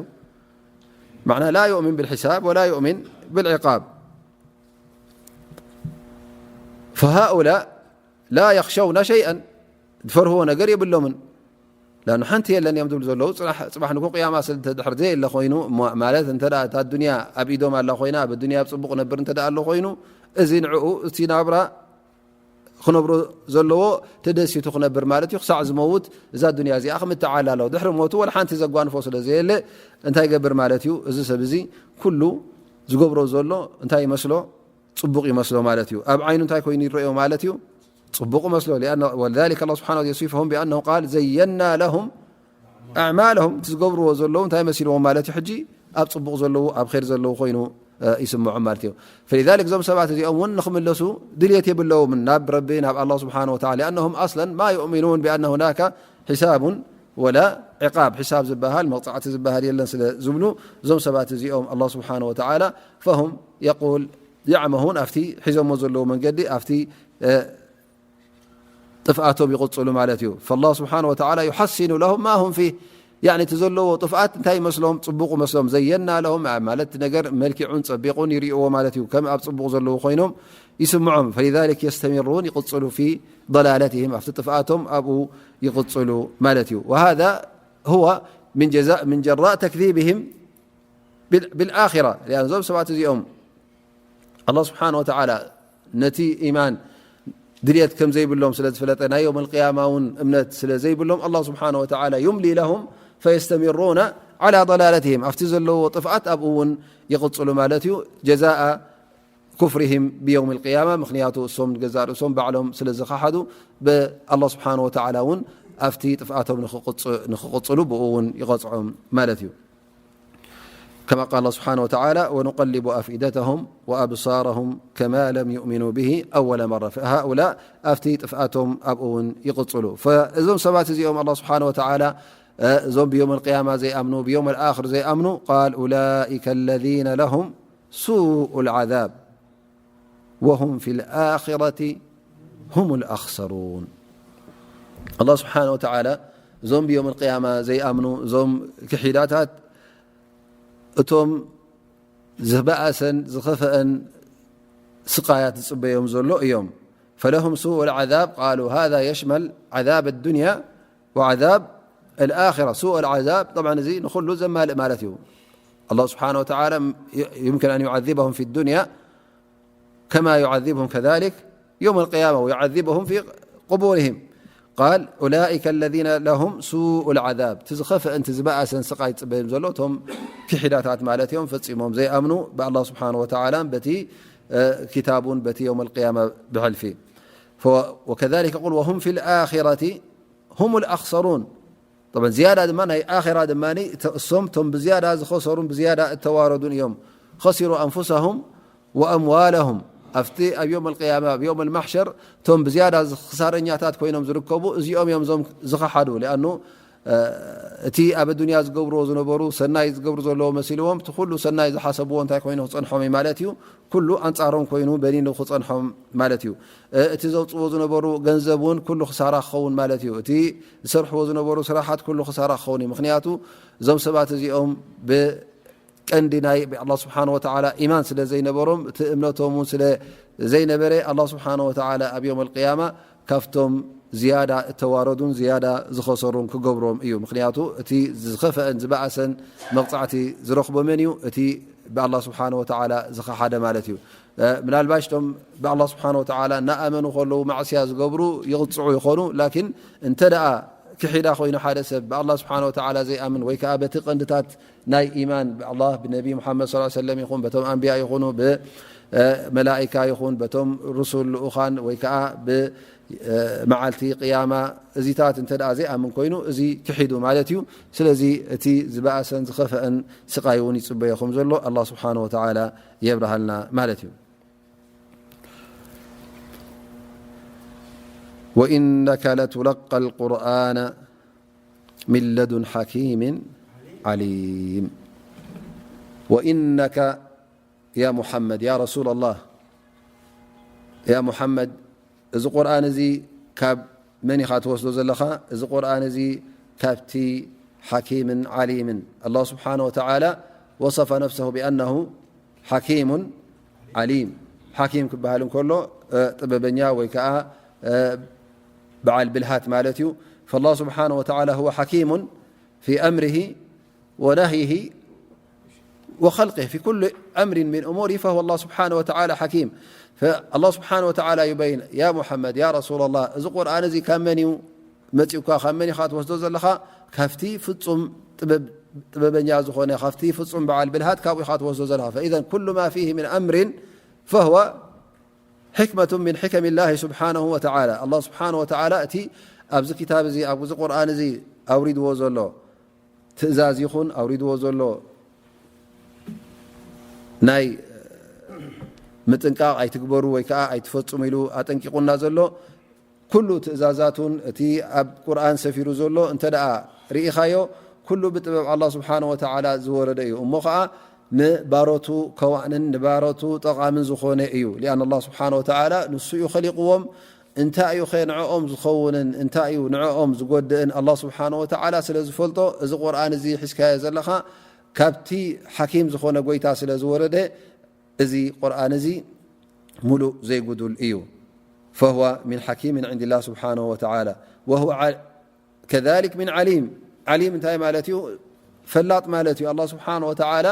معنى لا يؤمن بالحساب ولا يؤمن بالعقاب. فهؤلاء لا يخشون شيئا، ዝፈርህዎ ነገር የብሎምን። ላኑ ሓንቲ የለን እዮም ዝብሉ ዘለዉ። ፅራሕ-፣ ፅባሕ ንግሆ ቅያማ ስለ እንተ ድሕር ዘየለ ኮይኑ፣ ማ-፣ ማለት እንተ ደኣ እታ ዱንያ ኣብ ኢዶም ኣላ ኮይና፣ ኣብ ዱንያ ኣብ ፅቡቕ ነብር እንተ ደኣ ኣሎ ኮይኑ፣ እዚ ንዕኡ እቲ ናብራ ክነብሮ ዘለዎ ተደሲቱ ክነብር ማለት እዩ። ክሳዕ ዝመውት እዛ ዱንያ እዚኣ ክምትዓል ኣለዎ። ድሕሪ ሞቱ ወላ ሓንቲ ዘጓንፎ ስለ ዘየለ እንታይ ይገብር ማለት እዩ? እዚ ሰብ እዚ ኩሉ ዝገብሮ ዘሎ እንታይ ይመስሎ? ጽቡቕ ይመስሎ ማለት እዩ። ኣብ ዓይኑ እንታይ ኮይኑ ይረዮ ማለት እዩ? ጽቡቕ ይመስሎ። لأن ولذلك الله سبحانه وتعالى يصفهم بأنه قال زينا لهم ኣዕማለሁም፣ እቲ ዝገብርዎ ዘለዉ እንታይ መሲልዎም ማለት እዩ? ሕጂ ኣብ ጽቡቕ ዘለዉ፣ ኣብ ኼር ዘለዉ ኮይኑ ይስምዖም ማለት እዩ። فلذلك እዞም ሰባት እዚኦም እውን ንኽምለሱ ድልየት የብለዎም። ናብ ረቢ፣ ናብ ኣላ ስብሓን ወተዓላ። لأنهم أصلا ما يؤمنون بأن هناك حساب ولا عقاب، ሕሳብ ዝበሃል መቕጻዕቲ ዝበሃል የለን ስለ ዝብሉ፣ እዞም ሰባት እዚኦም ኣላ ስብሓን ወተዓላ فهم يقول يعمهون ኣብቲ ሒዞሞ ዘለዉ መንገዲ ኣብቲ ጥፍኣቶም ይቕጽሉ ማለት እዩ። فالله سبحانه وتعالى يحسن لهم ما هم فيه، ያኒ እቲ ዘለዎ ጥፍኣት እንታይ ይመስሎም? ጽቡቕ ይመስሎም። ዘየና ለሁም ማለት ነገር መልኪዑን ጸቢቑን ይርእይዎ ማለት እዩ። ከም ኣብ ጽቡቕ ዘለዉ ኮይኖም ይስምዖም። فلذلك يستمرون ይቕጽሉ في ضلالتهم ኣብቲ ጥፍኣቶም ኣብኡ ይቕጽሉ ማለት እዩ። وهذا هو من جزاء من جراء تكذيبهم بالآخرة እዞም ሰባት እዚኦም ኣላ ስብሓን ወተዓላ ነቲ ኢማን ድልየት ከም ዘይብሎም ስለ ዝፈለጠ ናይ የውም ልቅያማ እውን እምነት ስለ ዘይብሎም ኣላ ስብሓን ወተዓላ يملي لهم فيستمرون على ضلالتهم ኣብቲ ዘለዎ ጥፍኣት ኣብኡ እውን ይቕፅሉ ማለት እዩ። جزاء كفرهم بيوم القيامة ምክንያቱ እሶም ንገዛእ ርእሶም ባዕሎም ስለ ዝኸሓዱ ብኣላ ስብሓን ወተዓላ እውን ኣብቲ ጥፍኣቶም ንክቕፅሉ ብኡ እውን ይቐፅዖም ማለት እዩ። كما قال الله سبحانه وتعالى ونقلب أفئدتهم وأبصارهم كما لم يؤمنوا به أول مرة فهؤلاء ኣብቲ ጥፍኣቶም ኣብኡ እውን ይቕፅሉ። እዞም ሰባት እዚኦም ኣላ ስብሓን ወተዓላ እዞም ብዮም ልቅያማ ዘይኣምኑ ብዮም ልኣክር ዘይኣምኑ ቃል ኡላኢከ ለዚነ ለሁም ሱኡ ልዓዛብ وهم في الآخرة هم الأخسرون. ኣላ ስብሓን ወተዓላ እዞም ብዮም ልቅያማ ዘይኣምኑ እዞም ክሒዳታት እቶም ዝበኣሰን ዝኸፈአን ስቃያት ዝጽበዮም ዘሎ እዮም። فلهم سوء العذاب قالوا هذا يشمل عذاب الدنيا وعذاب الآخرة. سوء العذاب طبعا እዚ ንኹሉ ዘማልእ ማለት እዩ። ኣላ ስብሓን ወተዓላ يمكن أن يعذبهم في الدنيا كما يعذبهم كذلك يوم القيامة ويعذبهم في قبورهم. قال أولئك الذين لهم سوء العذاب. እቲ ዝኸፍአን እቲ ዝበኣሰን ስቃይ ዝፅበዮም ዘሎ እቶም ክሒዳታት ማለት እዮም፣ ፈፂሞም ዘይኣምኑ ብኣላ ስብሓን ወተዓላን በቲ እ፣ ኪታቡን በቲ የውም ልቅያማ ብሕልፊ። فو-، وكذلك يقول وهم في الآخرة هم الأخسرون. طبعا ዝያዳ ድማ ናይ ኣኼራ ድማ እተ-፣ እሶም እቶም ብዝያዳ ዝኸሰሩን ብዝያዳ እተዋረዱን እዮም። خسروا أنفسهم وأموالهم ኣብቲ ኣብ ዮም ልቅያማ ኣብ ዮም ልማሕሸር እቶም ብዝያዳ ክሳረኛታት ኮይኖም ዝርከቡ እዚኦም እዮም እዞም ዝኸሓዱ። ሊኣኑ እ፣ እቲ ኣብ ኣዱንያ ዝገብርዎ ዝነበሩ ሰናይ ዝገብሩ ዘለዎ መሲልዎም እቲ ኩሉ ሰናይ ዝሓሰብዎ እንታይ ኮይኑ ክፀንሖም እዩ ማለት እዩ። ኩሉ ኣንፃሮም ኮይኑ በኒኑ ክፀንሖም ማለት እዩ። እ፣ እቲ ዘውፅዎ ዝነበሩ ገንዘብ እውን ኩሉ ክሳራ ክኸውን ማለት እዩ። እቲ ዝሰርሕዎ ዝነበሩ ስራሓት ኩሉ ክሳራ ክኸውን እዩ። ምክንያቱ እዞም ሰባት እዚኦም ብቀንዲ ናይ ብኣላ ስብሓን ወተዓላ ኢማን ስለ ዘይነበሮም እቲ እምነቶም እውን ስለ ዘይነበረ ኣላ ስብሓን ወተዓላ ኣብ ዮም ልቅያማ ካብቶም ዝያዳ እተዋረዱን ዝያዳ ዝኸሰሩን ክገብሮም እዩ። ምክንያቱ እቲ ዝኸፈአን ዝበኣሰን መቕፃዕቲ ዝረኽቦ መን እዩ? እቲ ብኣላ ስብሓን ወተዓላ ዝኸሓደ ማለት እዩ። እ፣ ምናልባሽ እቶም ብኣላ ስብሓን ወተዓላ እናኣመኑ ከለዉ ማዕስያ ዝገብሩ ይቕፅዑ ይኾኑ። ላኪን እንተ ደኣ ክሒዳ ኮይኑ ሓደ ሰብ ብኣላ ስብሓን ወተዓላ ዘይኣምን ወይ ከዓ በቲ ቀንድታት ናይ ኢማን ብኣላ ብነቢ ሙሓመድ ስ ሰለም ይኹን በቶም ኣንብያ ይኹኑ ብመላኢካ ይኹን በቶም ሩሱል ልኡኻን ወይ ከዓ ብመዓልቲ ቅያማ እዚታት እንተ ደኣ ዘይኣምን ኮይኑ እዚ ክሒዱ ማለት እዩ። ስለዚ እቲ ዝበኣሰን ዝኸፈአን ስቃይ እውን ይፅበዮ ከም ዘሎ ኣላ ስብሓን ወተዓላ የብርሃልና ማለት እዩ። وإنك لتلقى القرآن من لدن حكيم عليم. وإنك يا محمد، يا رسول الله، يا محمد، እዚ ቁርኣን እዚ ካብ መን ኢኻ ትወስዶ ዘለኻ? እዚ ቁርኣን እዚ ካብቲ ሓኪምን ዓሊምን። ኣላህ ስብሓነ ወተዓላ ወሰፈ ነፍሰሁ ብኣነሁ ሓኪሙን ዓሊም። ሓኪም ክበሃል እንከሎ፣ እ፣ ጥበበኛ ወይ ከዓ፣ እ፣ በዓል ብልሃት ማለት እዩ። ፈላህ ስብሓነ ወተዓላ ሁወ ሓኪሙን ፊ ኣምሪሂ ወነህይሂ وخلقه في كل أمر من أموره فهو الله سبحانه وتعالى حكيم. فالله سبحانه وتعالى يبين، يا محمد، يا رسول الله، እዚ ቁርኣን እዚ ካብ መን እዩ መጺኡካ፣ ካብ መን ኢኻ ትወስዶ ዘለኻ? ካብቲ ፍጹም ጥበብ-፣ ጥበበኛ ዝኾነ፣ ካብቲ ፍጹም በዓል ብልሃት ካብኡ ኢኻ ትወስዶ ዘለኻ። فإذا كل ما فيه من أمر فهو حكمة من حكم الله سبحانه وتعالى. ኣላህ ስብሓነ ወተዓላ እቲ ኣብዚ ክታብ እዚ፣ ኣብዚ ቁርኣን እዚ ኣውሪድዎ ዘሎ ትእዛዝ ይኹን ኣውሪድዎ ዘሎ ናይ ምጥንቃቕ፣ ኣይትግበሩ ወይ ከዓ ኣይትፈጽሙ ኢሉ ኣጠንቂቑና ዘሎ ኩሉ ትእዛዛቱን እቲ ኣብ ቁርኣን ሰፊሩ ዘሎ እንተ ደኣ ርኢኻዮ፣ ኩሉ ብጥበብ ኣላህ ስብሓነ ወተዓላ ዝወረደ እዩ። እሞ ኸዓ ንባሮቱ ከዋንን ንባሮቱ ጠቓምን ዝኾነ እዩ። ሊኣን ኣላህ ስብሓነ ወተዓላ ንሱ እዩ ኸሊቕዎም። እንታይ እዩ ኸ ንዕኦም ዝኸውንን እንታይ እዩ ንዕኦም ዝጎድእን ኣላህ ስብሓነ ወተዓላ ስለ ዝፈልጦ፣ እዚ ቁርኣን እዚ ሒዝካዮ ዘለኻ ካብቲ ሓኪም ዝኾነ ጎይታ ስለ ዝወረደ፣ እዚ ቁርኣን እዚ ሙሉእ ዘይጉዱል እዩ። فهو من حكيم عند الله سبحانه وتعالى وهو ع-، كذلك من عليم. ዓሊም እንታይ ማለት እዩ? ፈላጥ ማለት እዩ። ኣላህ ስብሓነ ወተዓላ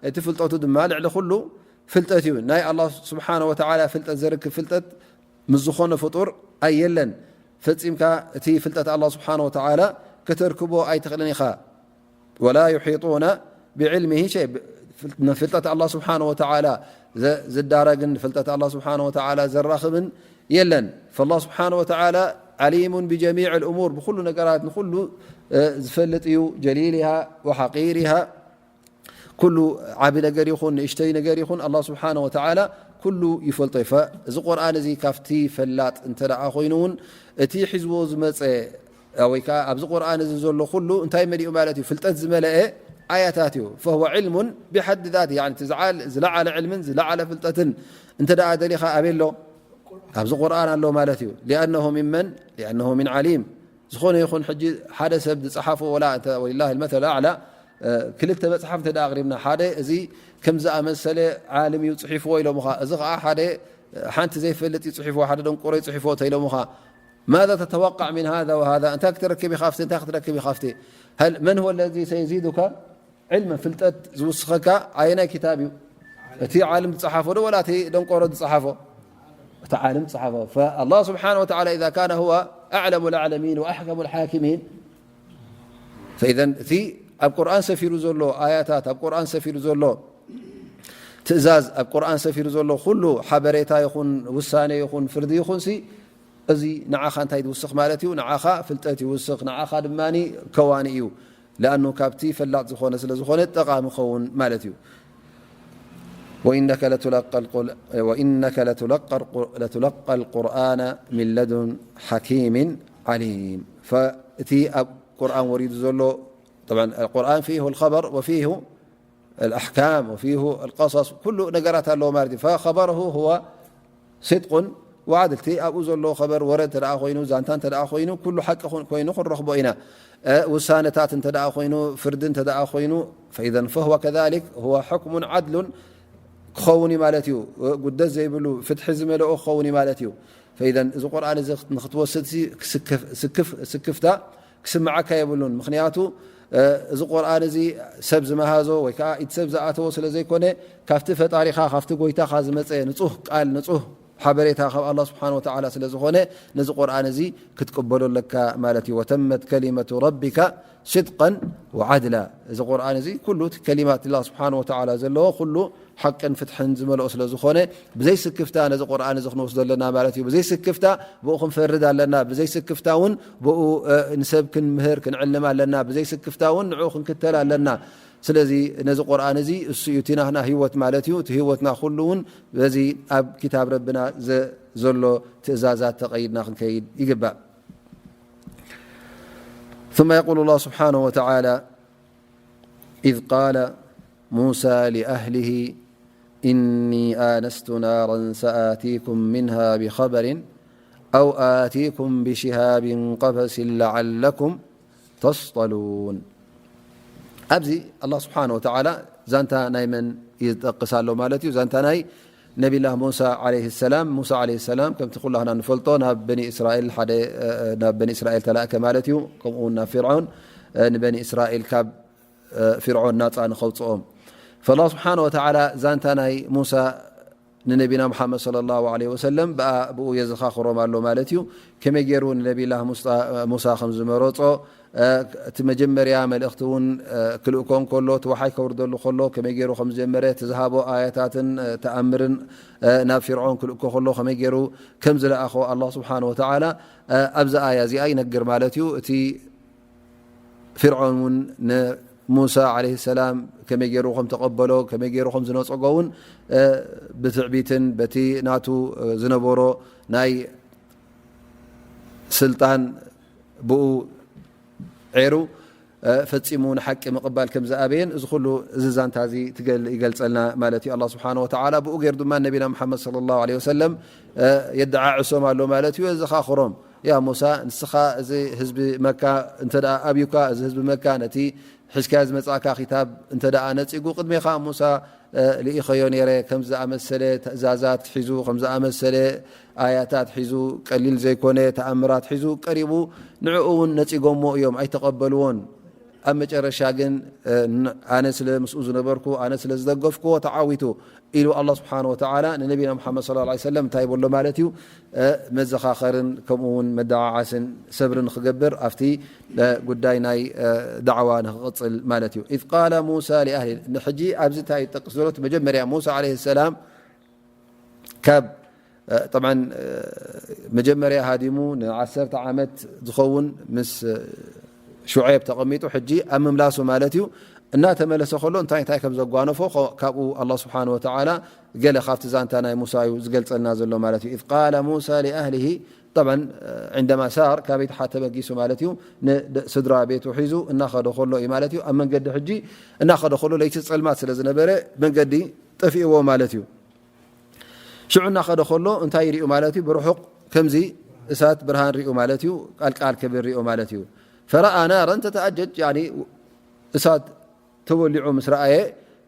እቲ ፍልጠቱ ድማ ልዕሊ ኩሉ ፍልጠት እዩ። ናይ ኣላህ ስብሓነ ወተዓላ ፍልጠት ዘርክብ ፍልጠት ምስ ዝኾነ ፍጡር ኣየለን። ፈጺምካ እቲ ፍልጠት ኣላህ ስብሓነ ወተዓላ ከተርክቦ ኣይትኽእልን ኢኻ። ولا يحيطون بعلمه شيء. ፍልጠት ኣላህ ስብሓነ ወተዓላ ዘ-፣ ዝዳረግን ፍልጠት ኣላህ ስብሓነ ወተዓላ ዘራኽብን የለን። فالله سبحانه وتعالى عليم بجميع الأمور، ብኹሉ ነገራት ንኹሉ፣ እ፣ ዝፈልጥ እዩ። جليلها وحقيرها، ኩሉ ዓቢ ነገር ይኹን ንእሽተይ ነገር ይኹን ኣላህ ስብሓነ ወተዓላ ኩሉ ይፈልጦ እዩ። ፈ-፣ እዚ ቁርኣን እዚ ካብቲ ፈላጥ እንተ ደኣ ኮይኑ እውን እቲ ሒዝዎ ዝመጸ ወይ ከዓ ኣብዚ ቁርኣን እዚ ዘሎ ኩሉ እንታይ መሊኡ ማለት እዩ? ፍልጠት ዝመለአ ኣያታት እዩ። فهو علم بحد ذاته، يعني እቲ ዝዓል-፣ ዝለዓለ ዕልምን ዝለዓለ ፍልጠትን እንተ ደኣ ደሊኻ ኣበይ ኣሎ? ኣብዚ ቁርኣን ኣሎ ማለት እዩ። لأنه ممن؟ لأنه من عليم። ዝኾነ ይኹን ሕጂ ሓደ ሰብ ዝጸሓፎ ወላ እንተ ወሊላሂ المثل الأعلى፣ እ፣ ክልተ መጽሓፍ እንተ ደኣ ኣቕሪብና፣ ሓደ እዚ ከም ዝኣመሰለ ዓልም እዩ ጽሒፍዎ ኢሎምኻ፣ እዚ ኸዓ ሓደ፣ እ፣ ሓንቲ ዘይፈልጥ እዩ ጽሒፍዎ፣ ሓደ ደንቆሮ እዩ ጽሒፍዎ እንተ ኢሎምኻ፣ ماذا تتوقع من هذا وهذا؟ እንታይ ክትረክብ ኢኻ ኣብቲ፣ እንታይ ክትረክብ ኢኻ ኣብቲ؟ هل، من هو الذي سيزيدك علما؟ ፍልጠት ዝውስኸካ ኣየናይ ክታብ እዩ? እቲ ዓልም ዝጸሓፎ ዶ ወላ እቲ ደንቆሮ ዝጸሓፎ? እቲ ዓልም ዝጸሓፎ። فالله سبحانه وتعالى إذا كان هو أعلم الأعلمين وأحكم الحاكمين، فإذا እቲ ኣብ ቁርኣን ሰፊሩ ዘሎ ኣያታት፣ ኣብ ቁርኣን ሰፊሩ ዘሎ ትእዛዝ፣ ኣብ ቁርኣን ሰፊሩ ዘሎ ኩሉ ሓበሬታ ይኹን ውሳኔ ይኹን ፍርዲ ይኹንሲ፣ እዚ ንዓኻ እንታይ ይውስኽ ማለት እዩ? ንዓኻ ፍልጠት ይውስኽ፣ ንዓኻ ድማ ከዋኒ እዩ። ለኣኑ ካብቲ ፈላጥ ዝኾነ ስለ ዝኾነ ጠቓሚ ኸውን ማለት እዩ። وإنك لتلقى القل-، وإنك لتلقى الق-، لتلقى القرآن من لدن حكيم عليم. ፈ-፣ እቲ ኣብ ቁርኣን ወሪዱ ዘሎ፣ طبعا القرآن فيه الخبر وفيه الأحكام وفيه القصص، ኩሉ ነገራት ኣለዎ ማለት እዩ። فخبره هو صدق وعدل። እቲ ኣብኡ ዘሎ ኸበር ወረ እንተ ደኣ ኮይኑ፣ ዛንታ እንተ ደኣ ኮይኑ፣ ኩሉ ሓቂ ኹን-፣ ኮይኑ ክንረኽቦ ኢና። እ፣ ውሳነታት እንተ ደኣ ኮይኑ፣ ፍርዲ እንተ ደኣ ኮይኑ፣ فإذا فهو كذلك هو حكم عدل ክኸውን እዩ ማለት እዩ። እ፣ ጉደት ዘይብሉ ፍትሒ ዝመልኦ ክኸውን እዩ ማለት እዩ። فإذا እዚ ቁርኣን እዚ ንኽትወስድ ሲ-፣ ስክፍ-፣ ስክፍ-፣ ስክፍታ ክስምዓካ የብሉን። ምኽንያቱ፣ እ፣ እዚ ቁርኣን እዚ ሰብ ዝመሃዞ ወይ ከዓ ኢድ ሰብ ዝኣተዎ ስለ ዘይኮነ፣ ካብቲ ፈጣሪኻ፣ ካብቲ ጎይታኻ ዝመጸ ንጹህ ቃል፣ ንጹህ ሓበሬታ ካብ ኣላህ ስብሓነ ወተዓላ ስለ ዝኾነ፣ ነዚ ቁርኣን እዚ ክትቅበሎ ኣለካ ማለት እዩ። وتمت كلمة ربك صدقا وعدلا። እዚ ቁርኣን እዚ ኩሉ እቲ ከሊማት ኣላህ ስብሓነ ወተዓላ ዘለዎ ኩሉ ሓቅን ፍትሕን ዝመልኦ ስለ ዝኾነ፣ ብዘይ ስክፍታ ነዚ ቁርኣን እዚ ክንወስዶ ኣለና ማለት እዩ። ብዘይ ስክፍታ ብኡ ክንፈርድ ኣለና። ብዘይ ስክፍታ እውን ብኡ፣ እ፣ ንሰብ ክንምህር፣ ክንዕልም ኣለና። ብዘይ ስክፍታ እውን ንዕኡ ክንክተል ኣለና። ስለዚ ነዚ ቁርኣን እዚ እሱ እዩ እቲ ናህና ህይወት ማለት እዩ። እቲ ህይወትና ኩሉ እውን በዚ ኣብ ክታብ ረብና ዘ-፣ ዘሎ ትእዛዛት ተቐይድና ክንከይድ ይግባእ። ثم يقول الله سبحانه وتعالى: إذ قال موسى لأهله إني آنست نارا سآتيكم منها بخبر أو آتيكم بشهاب قبس لعلكم تصطلون። ኣብዚ ኣላህ ስብሓነ ወተዓላ ዛንታ ናይ መን ይጠቅስ ኣሎ ማለት እዩ? ዛንታ ናይ ነቢላህ ሙሳ ዓለይሂ ሰላም። ሙሳ ዓለይሂ ሰላም ከምቲ ኩላህና ንፈልጦ ናብ በኒ እስራኤል ሓደ፣ እ፣ ናብ በኒ እስራኤል ተላእከ ማለት እዩ። ከምኡ እውን ናብ ፊርዖን፣ እ፣ ንበኒ እስራኤል ካብ፣ እ፣ ፊርዖን ናጻ ንኸውጽኦም። فالله سبحانه وتعالى ዛንታ ናይ ሙሳ ንነቢና ሙሓመድ صلى الله عليه وسلم ብኡ የዘኻኽሮም ኣሎ ማለት እዩ። ከመይ ገይሩ ንነቢላህ ሙሳ ከም ዝመረጾ፣ እቲ መጀመርያ መልእኽቲ እውን ክልእኮ እንከሎ፣ እቲ ወሓይ ከውርደሉ ከሎ ከመይ ገይሩ ከም ዝጀመረ፣ እቲ ዝሃቦ ኣያታትን ተኣምርን ናብ ፊርዖን ክልእኮ ከሎ ከመይ ገይሩ ከም ዝለኣኾ ኣላህ ስብሓን ወተዓላ ኣብዚ ኣያ እዚኣ ይነግር ማለት እዩ። እቲ ፊርዖን እውን ንሙሳ ዓለይሂ ሰላም ከመይ ገይሩ ከም ተቐበሎ፣ ከመይ ገይሩ ከም ዝነጸጎ እውን ብትዕቢትን በቲ ናቱ ዝነበሮ ናይ ስልጣን ብኡ ዔሩ ፈጺሙ ንሓቂ ምቕባል ከም ዝኣበየን እዚ ኩሉ እዚ ዛንታ እዚ ይገልጸልና ማለት እዩ። ኣላህ ስብሓን ወተዓላ ብኡ ገይሩ ድማ ነቢና ሙሓመድ ሰለላሁ ዐለይሂ ወሰለም የደዓዕሶም ኣሎ ማለት እዩ። የዘኻኽሮም፣ ያ ሙሳ፣ ንስኻ እዚ ህዝቢ መካ እንተ ደኣ ኣብዩካ፣ እዚ ህዝቢ መካ ነቲ ሒዝካዮ ዝመጻእካ ኪታብ እንተ ደኣ ነጺጉ፣ ቅድሜኻ ሙሳ ልኢኸዮ ነይረ፣ ከም ዝኣመሰለ ትእዛዛት ሒዙ፣ ከም ዝኣመሰለ ኣያታት ሒዙ፣ ቀሊል ዘይኮነ ተኣምራት ሒዙ ቀሪቡ፣ ንዕኡ እውን ነጺጎሞ እዮም፣ ኣይተቐበልዎን። ኣብ መጨረሻ ግን ኣነ ስለ ምስኡ ዝነበርኩ፣ ኣነ ስለ ዝደገፍክዎ ተዓዊቱ ኢሉ ኣላህ ስብሓን ወተዓላ ንነቢና ሙሓመድ ሰለላሁ ዐለይሂ ወሰለም እንታይ ይበሎ ማለት እዩ? መዘኻኸርን ከምኡ እውን መደዓዓስን ሰብሪ ንኽገብር ኣብቲ ጉዳይ ናይ ዳዕዋ ንኽቕጽል ማለት እዩ። إذ قال موسى لأهله፣ ሕጂ ኣብዚ እንታይ ይጠቅስ ዘሎ? እቲ መጀመርያ ሙሳ ዓለይሂ ሰላም ካብ፣ ጠብዓን፣ መጀመርያ ሃዲሙ ንዓሰርተ ዓመት ዝኸውን ምስ ሹዔብ ተቐሚጡ፣ ሕጂ ኣብ ምምላሱ ማለት እዩ። እናተመለሰ ከሎ እንታይ እንታይ ከም ዘጓነፎ፣ ካብኡ ኣላህ ስብሓን ወተዓላ ገለ ካብቲ ዛንታ ናይ ሙሳ እዩ ዝገልጸልና ዘሎ ማለት እዩ። إذ قال موسى لأهله، ጠብዓን፣ عندما سار፣ ካበይ ተሓተ በጊሱ ማለት እዩ፣ ንስድራ ቤቱ ሒዙ እናኸደ ከሎ እዩ ማለት እዩ። ኣብ መንገዲ ሕጂ እናኸደ ከሎ ለይቲ ጸልማት ስለ ዝነበረ መንገዲ ጠፊእዎ ማለት እዩ። ሽዑ እናኸደ ከሎ እንታይ ይሪኡ ማለት እዩ? ብርሑቕ ከምዚ እሳት ብርሃን ሪኡ ማለት እዩ። ቃልቃል ክብል ሪኡ ማለት እዩ። فرأى نارا تتأجج، ያኒ እሳት ተወሊዑ ምስ ረኣየ፣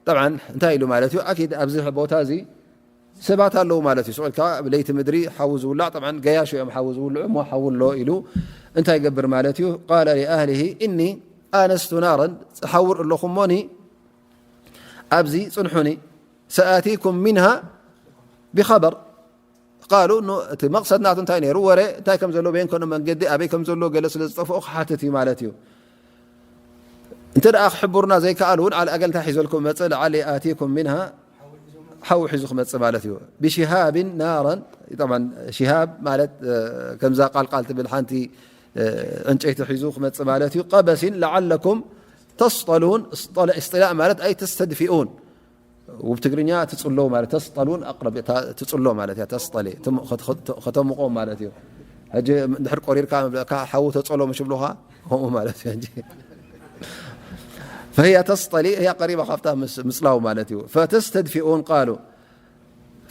ጠብዓን እንታይ ኢሉ ማለት እዩ? ኣኪድ ኣብዚ ቦታ እዚ ሰባት ኣለዉ ማለት እዩ። ስቕ ኢልካ ኣብ ለይቲ ምድሪ ሓዊ ዝውላዕ፣ ጠብዓን ገያሹ እዮም ሓዊ ዝውልዑ እሞ ሓዊ ኣሎ ኢሉ እንታይ ይገብር ማለት እዩ? قال لأهله إني آنست نارا، ሓዊ ርኢ ኣለኹ እሞኒ ኣብዚ ጽንሑኒ፣ سآتيكم منها بخبر። ቃሉ ኖ-፣ እቲ መቕሰድ ናቱ እንታይ ነይሩ? ወረ እንታይ ከም ዘሎ፣ በየን ኮነ መንገዲ ኣበይ ከም ዘሎ ገለ ስለ ዝጠፍኦ ክሓትት እዩ ማለት እዩ። እንተ ደኣ ክሕብሩና ዘይከኣሉ እውን፣ ዓል ኣገል እንታይ ሒዘልኩም መጽእ? لعلي آتيكم منها፣ ሓዊ ሒዙ ክመጽእ ማለት እዩ። بشهاب نارا، طبعا ሽሃብ ማለት፣ እ፣ ከምዛ ቃልቃል ትብል ሓንቲ፣ እ፣ ዕንጨይቲ ሒዙ ክመጽእ ማለት እዩ። قبس لعلكم تصطلون፣ እስጠለ-፣ እስጥላእ ማለት ኣይ ተስተድፊኡን፣ ውብ ትግርኛ ትጽሎ ማለት፣ ተስጠሉን ኣቅረብ፣ እታ ትጽሎ ማለት እያ። ተስጠሊ፣ ትም-፣ ከት-፣ ከት-፣ ከተምቆም ማለት እዩ። ሕጂ እንድሕር ቆሪርካ፣ መብለእካ፣ ሓዊ ተጸሎ ምሽ ብሉኻ፣ ከምኡ ማለት እዩ። ሕጂ فهي تصطلي، هي قريبة ካብታ ምስ-፣ ምጽላው ማለት እዩ። فتستدفئون قالوا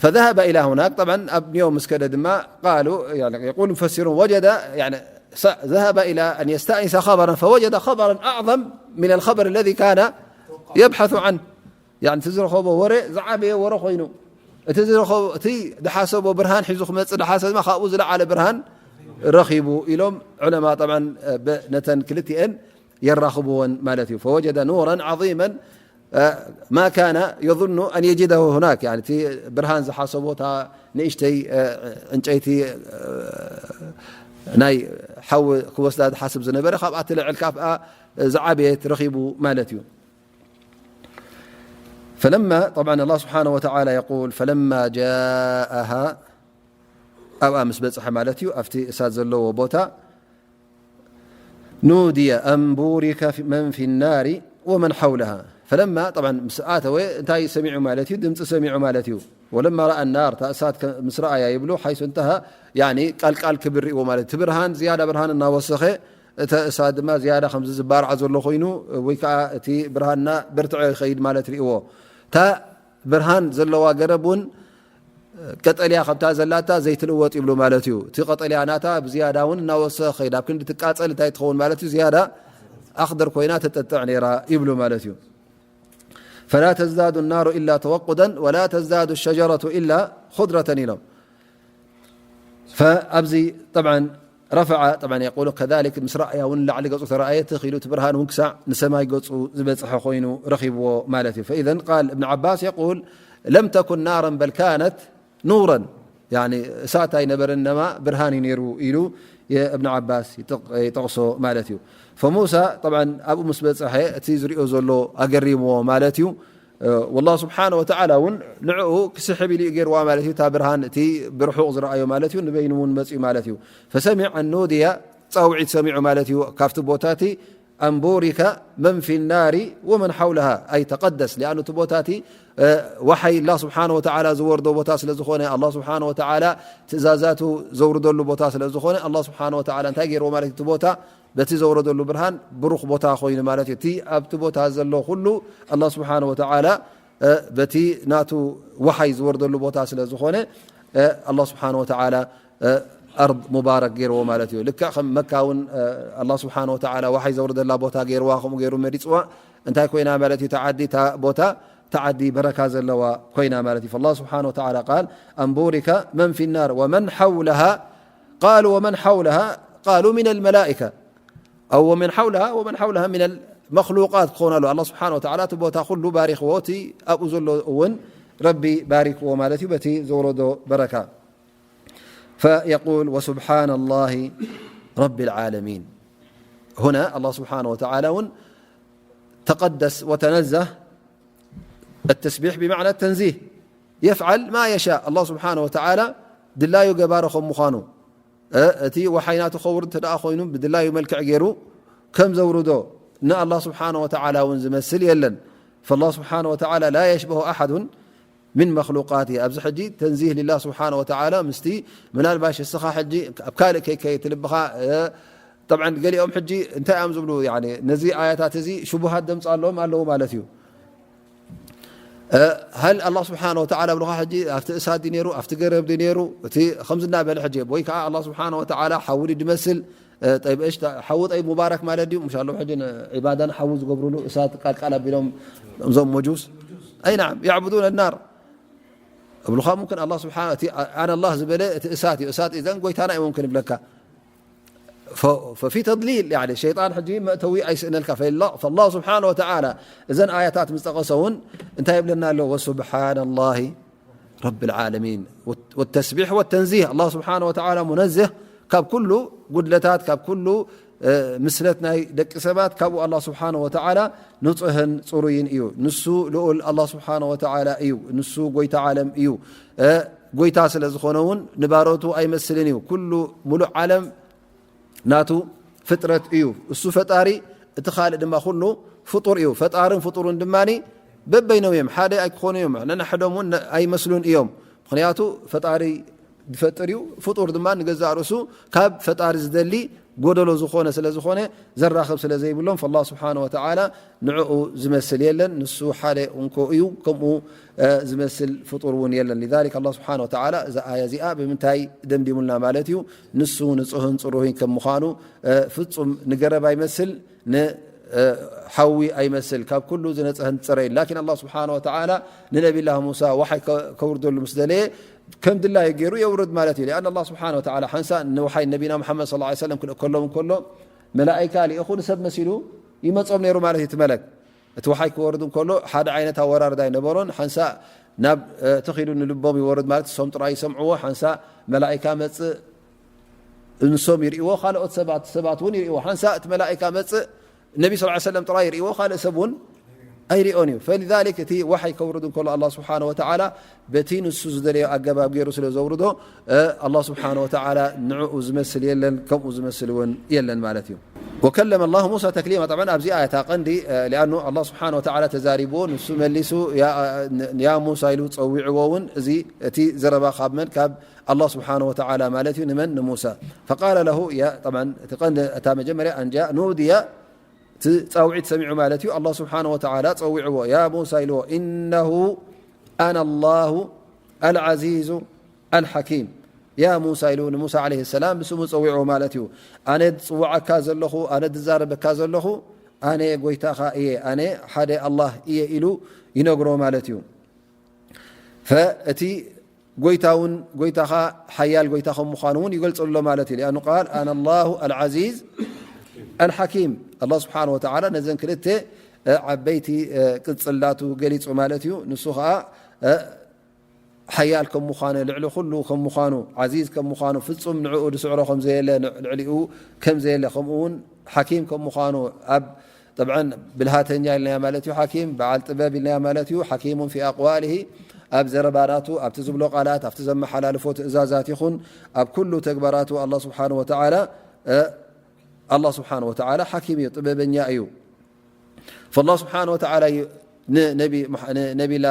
فذهب إلى هناك، طبعا ኣብ ኒዮ ምስ ከደ ድማ قالوا، يعني يقول المفسرون وجد، يعني س-، ذهب إلى أن يستأنس خبرا فوجد خبرا أعظم من الخبر الذي كان يبحث عنه። ያኒ እቲ ዝረኸቦ ወረ ዝዓበየ ወረ ኮይኑ፣ እቲ ዝረኸቦ፣ እቲ ዝሓሰቦ ብርሃን ሒዙ ክመጽእ ዝሓሰበ ድማ ካብኡ ዝለዓለ ብርሃን ረኺቡ ኢሎም ዑለማ ጠብዓን ብ-፣ ነተን ክልቲኤን የራኽብዎን ማለት እዩ። فوجد نورا عظيما ما كان يظن أن يجده هناك، ያኒ እቲ ብርሃን ዝሓሰቦ እታ ንእሽተይ ዕንጨይቲ ናይ ሓዊ ክወስዳ ዝሓስብ ዝነበረ ካብኣ ትልዕል ካብኣ ዝዓበየት ረኺቡ ማለት እዩ። فلما، طبعا الله سبحانه وتعالى يقول فلما جاءها، ኣብኣ ምስ በጽሐ ማለት እዩ፣ ኣብቲ እሳት ዘለዎ ቦታ نودي أن بورك في-، من في النار ومن حولها. فلما، طبعا ምስ ኣተወ እንታይ ሰሚዑ ማለት እዩ? ድምጺ ሰሚዑ ማለት እዩ። ولما رأى النار، እታ እሳት ከ-፣ ምስ ረኣያ ይብሉ حيث انتهى، ያኒ ቃልቃል ክብል ሪእዎ ማለት እዩ። እቲ ብርሃን ዝያዳ ብርሃን እናወሰኸ እተ እሳት ድማ ዝያዳ ከምዚ ዝባርዓ ዘሎ ኮይኑ፣ ወይ ከዓ እቲ ብርሃንና በርትዖ ይኸይድ ማለት ሪእዎ። እታ ብርሃን ዘለዋ ገረብ እውን ቀጠልያ ከምታ ዘላታ ዘይትልወጥ ይብሉ ማለት እዩ። እቲ ቀጠልያ ናታ ብዝያዳ እውን እናወሰኸ ኸይድ፣ ኣብ ክንዲ ትቃጸል እንታይ ትኸውን ማለት እዩ? ዝያዳ ኣኽደር ኮይና ተጠጥዕ ነይራ ይብሉ ማለት እዩ። فلا تزداد النار إلا توقدا ولا تزداد الشجرة إلا خضرة ኢሎም። ፈ-፣ ኣብዚ ጠብዓን رفع، طبعا يقول كذلك، ምስ ረኣያ እውን ላዕሊ ገጹ ተረኣየ፣ ትኽ ኢሉ እቲ ብርሃን እውን ክሳዕ ንሰማይ ገጹ ዝበጽሐ ኮይኑ ረኺብዎ ማለት እዩ። فإذا قال ابن عباس يقول لم تكن نارا بل كانت نورا، يعني እሳት ኣይነበረን፣ ነማ ብርሃን እዩ ነይሩ ኢሉ የእብን ዓባስ ይጠቕ-፣ ይጠቕሶ ማለት እዩ። فموسى طبعا ኣብኡ ምስ በጽሐ እቲ ዝሪኦ ዘሎ ኣገሪምዎ ማለት እዩ። والله سبحانه وتعالى እውን ንዕኡ ክስሕብ ኢሉ እዩ ገይርዋ ማለት እዩ። እታ ብርሃን እቲ ብርሑቕ ዝረኣዮ ማለት እዩ፣ ንበይኑ እውን መጽኡ ማለት እዩ። فسمع النودي، ጻውዒት ሰሚዑ ማለት እዩ ካብቲ ቦታ እቲ أن بورك من في النار ومن حولها، أي تقدس، لأن እቲ ቦታ እቲ፣ እ፣ ወሓይ الله سبحانه وتعالى ዝወርዶ ቦታ ስለ ዝኾነ፣ الله سبحانه وتعالى ትእዛዛቱ ዘውርደሉ ቦታ ስለ ዝኾነ፣ الله سبحانه وتعالى እንታይ ገይርዎ ማለት እዩ? እቲ ቦታ በቲ ዘውረደሉ ብርሃን ብሩኽ ቦታ ኮይኑ ማለት እዩ። እቲ ኣብቲ ቦታ ዘሎ ኩሉ الله سبحانه وتعالى፣ እ፣ በቲ ናቱ ወሓይ ዝወርደሉ ቦታ ስለ ዝኾነ፣ እ፣ الله سبحانه وتعالى፣ እ፣ ኣርድ ሙባረክ ገይርዎ ማለት እዩ። ልክዕ ከም መካ እውን፣ እ፣ الله سبحانه وتعالى ወሓይ ዘውርደላ ቦታ ገይርዋ፣ ከምኡ ገይሩ መሪጽዋ። እንታይ ኮይና ማለት እዩ? ተዓዲ፣ እታ ቦታ ተዓዲ በረካ ዘለዋ ኮይና ማለት እዩ። فالله سبحانه وتعالى قال أن بورك من في النار ومن حولها، قالوا ومن حولها؟ قالوا من الملائكة، أو ومن حولها، ومن حولها من المخلوقات ክኾን ኣሎ። الله سبحانه وتعالى እቲ ቦታ ኩሉ ባሪኽዎ፣ እቲ ኣብኡ ዘሎ እውን ረቢ ባሪክዎ ማለት እዩ፣ በቲ ዘውረዶ በረካ። فيقول وسبحان الله رب العالمين. هنا الله سبحانه وتعالى እውን تقدس وتنزه، التسبيح بمعنى التنزيه، يفعل ما يشاء. الله سبحانه وتعالى ድላዩ ገባሪ ከም ምዃኑ፣ እ፣ እቲ ወሓይ ናቱ ከውርድ እንተ ደኣ ኮይኑ ብድላዩ መልክዕ ገይሩ ከም ዘውርዶ ንኣላህ ስብሓነ ወተዓላ እውን ዝመስል የለን። فالله سبحانه وتعالى لا يشبه أحد من مخلوقاته። ኣብዚ ሕጂ ተንዚህ ሊላህ ስብሓነ ወተዓላ ምስቲ ምናልባሽ እስኻ ሕጂ ኣብ ካልእ ከይከይድ እቲ ልብኻ፣ እ፣ ጠብዓን ገሊኦም ሕጂ እንታይ እዮም ዝብሉ፣ ያኒ ነዚ ኣያታት እዚ ሽቡሃት ደምጻሎም ኣለዉ ማለት እዩ። እ፣ ሀል ኣላህ ስብሓነ ወተዓላ ብልኻ ሕጂ ኣብቲ እሳት ድዩ ነይሩ፣ ኣብቲ ገረብ ድዩ ነይሩ፣ እቲ ከምዚ እናበለ ሕጂ ወይ ከዓ ኣላህ ስብሓነ ወተዓላ ሓዊ ድዩ ድመስል፣ እ፣ ጠይብ፣ እሽ፣ ሓዊ ጠይብ ሙባረክ ማለት ድዩ? ምሽ ኣለዉ ሕጂ ንዒባዳን ሓዊ ዝገብሩሉ እሳት ቃልቃል ኣቢሎም እዞም መጁስ። ኣይ ናዓም፣ ያዕቡዱን ናር እብሉኻ። ሙምክን ኣላህ ስብሓነ፣ እቲ ኣነ ኣላህ ዝበለ እቲ እሳት እዩ። እሳት እዘን ጎይታና እዩ ሙምክን ይብለካ። ف-، ففي تضليل، يعني ሸይጣን ሕጂ መእተዊ ኣይስእነልካ። فالله، فالله سبحانه وتعالى እዘን ኣያታት ምስ ጠቐሰ እውን እንታይ ይብለና ኣሎ? وسبحان الله رب العالمين. والتسبيح والتنزيه، ኣላህ ስብሓነ ወተዓላ ሙነዝህ ካብ ኩሉ ጉድለታት፣ ካብ ኩሉ፣ እ፣ ምስለት ናይ ደቂ ሰባት፣ ካብኡ ኣላህ ስብሓነ ወተዓላ ንጹህን ጽሩይን እዩ። ንሱ ልኡል ኣላህ ስብሓነ ወተዓላ እዩ። ንሱ ጎይታ ዓለም እዩ። እ፣ ጎይታ ስለ ዝኾነ እውን ንባሮቱ ኣይመስልን እዩ። ኩሉ ሙሉእ ዓለም ናቱ ፍጥረት እዩ። እሱ ፈጣሪ፣ እቲ ካልእ ድማ ኩሉ ፍጡር እዩ። ፈጣርን ፍጡርን ድማ በበይኖም እዮም፣ ሓደ ኣይክኾኑ እዮም። ነንሕዶም እውን ኣይመስሉን እዮም። ምኽንያቱ ፈጣሪ ዝፈጥር እዩ፣ ፍጡር ድማ ንገዛእ ርእሱ ካብ ፈጣሪ ዝደሊ ጎደሎ ዝኾነ ስለ ዝኾነ፣ ዘራኽብ ስለ ዘይብሎም፣ فالله سبحانه وتعالى ንዕኡ ዝመስል የለን። ንሱ ሓደ እንኮ እዩ፣ ከምኡ፣ እ፣ ዝመስል ፍጡር እውን የለን። لذلك ኣላህ ስብሓነ ወተዓላ እዛ ኣያ እዚኣ ብምንታይ ደምዲሙልና ማለት እዩ? ንሱ ንጹህን ጽሩይን ከም ምዃኑ፣ እ፣ ፍጹም ንገረብ ኣይመስል፣ ን-፣ እ፣ ሓዊ ኣይመስል፣ ካብ ኩሉ ዝነጽህን ዝጸረይን። ላኪን ኣላህ ስብሓነ ወተዓላ ንነቢላህ ሙሳ ዋሓይ ከ-፣ ከውርደሉ ምስ ደለየ፣ ከም ድላዩ ገይሩ የውርድ ማለት እዩ። لأن ኣላህ ስብሓነ ወተዓላ ሓንሳእ ንዋሓይ ነቢና ሙሓመድ ሰለላሁ ዐለይሂ ወሰለም ክልእከሎም እንከሎ፣ መላኢካ ልኢኹ ንሰብ መሲሉ ይመጾም ነይሩ ማለት እዩ። እቲ መለክ፣ እቲ ዋሓይ ክወርድ እንከሎ ሓደ ዓይነት ኣወራርዳ ኣይነበሮን። ሓንሳእ ናብ፣ እ፣ ትኺሉ ንልቦም ይወርድ ማለት እሶም ጥራይ ይሰምዕዎ። ሓንሳእ መላኢካ መጽእ፣ እንሶም ይርእዎ፣ ካልኦት ሰባት፣ ሰባት እውን ይርእዎ። ሓንሳእ እቲ መላኢካ መጽእ፣ ነቢ ሰለላሁ ዐለይሂ ወሰለም ጥራይ ይርእዎ፣ ካልእ ሰብ እውን ኣይርእዮን እዩ። فلذلك እቲ ዋሓይ ከውርድ እንከሎ ኣላህ ስብሓነ ወተዓላ በቲ ንሱ ዝደለዮ ኣገባብ ገይሩ ስለ ዘውርዶ፣ እ፣ ኣላህ ስብሓነ ወተዓላ ንዕኡ ዝመስል የለን፣ ከምኡ ዝመስል እውን የለን ማለት እዩ። وكلم الله موسى تكليما። طبعا ኣብዚ ኣያታ ቀንዲ፣ እ፣ لأنه ኣላህ ስብሓነ ወተዓላ ተዛሪብዎ፣ ንሱ መሊሱ ያ፣ ያ ሙሳ ኢሉ ጸዊዕዎ እውን፣ እዚ እቲ ዘረባ ካብ መን? ካብ ኣላህ ስብሓነ ወተዓላ ማለት እዩ። ንመን? ንሙሳ። فقال له يا، طبعا እቲ ቀንዲ እታ መጀመርያ أن جاء نودي እቲ ጻውዒት ሰሚዑ ማለት እዩ። ኣላህ ስብሓነ ወተዓላ ጸዊዕዎ፣ ያ ሙሳ ኢልዎ፣ إنه أنا الله العزيز الحكيم። ያ ሙሳ ኢሉ ንሙሳ ዓለይሂ ሰላም ብስሙ ጸዊዕዎ ማለት እዩ። ኣነ ዝጽውዓካ ዘለኹ፣ ኣነ ዝዛረበካ ዘለኹ፣ ኣነ ጎይታኻ እየ፣ ኣነ ሓደ ኣላህ እየ ኢሉ ይነግሮ ማለት እዩ። ፈ-፣ እቲ ጎይታ እውን፣ ጎይታኻ ሓያል ጎይታ ከም ምዃኑ እውን ይገልጸሉ ኣሎ ማለት እዩ። لأنه قال: أنا الله العزيز الحكيم። ኣላህ ስብሓነ ወተዓላ ነዘን ክልተ፣ እ፣ ዓበይቲ፣ እ፣ ቅጽላቱ ገሊጹ ማለት እዩ። ንሱ ኸኣ፣ እ፣ ሓያል ከም ምዃኑ፣ ልዕሊ ኩሉ ከም ምዃኑ፣ ዓዚዝ ከም ምዃኑ፣ ፍጹም ንዕኡ ዝስዕሮ ከም ዘየለ፣ ን-፣ ልዕሊኡ ከም ዘየለ፣ ከምኡ እውን ሓኪም ከም ምዃኑ፣ ኣብ፣ ጠብዓን ብልሃተኛ ኢልናዮ ማለት እዩ፣ ሓኪም፣ በዓል ጥበብ ኢልናዮ ማለት እዩ። ሓኪሙን ፊ ኣቅዋሊሂ፣ ኣብ ዘረባናቱ፣ ኣብቲ ዝብሎ ቃላት፣ ኣብቲ ዘመሓላልፎ ትእዛዛት ይኹን፣ ኣብ ኩሉ ተግባራቱ ኣላህ ስብሓነ ወተዓላ፣ እ፣ ኣላህ ስብሓነ ወተዓላ ሓኪም እዩ፣ ጥበበኛ እዩ። ፈላህ ስብሓነ ወተዓላ እዩ ንነቢ፣ ንነቢላ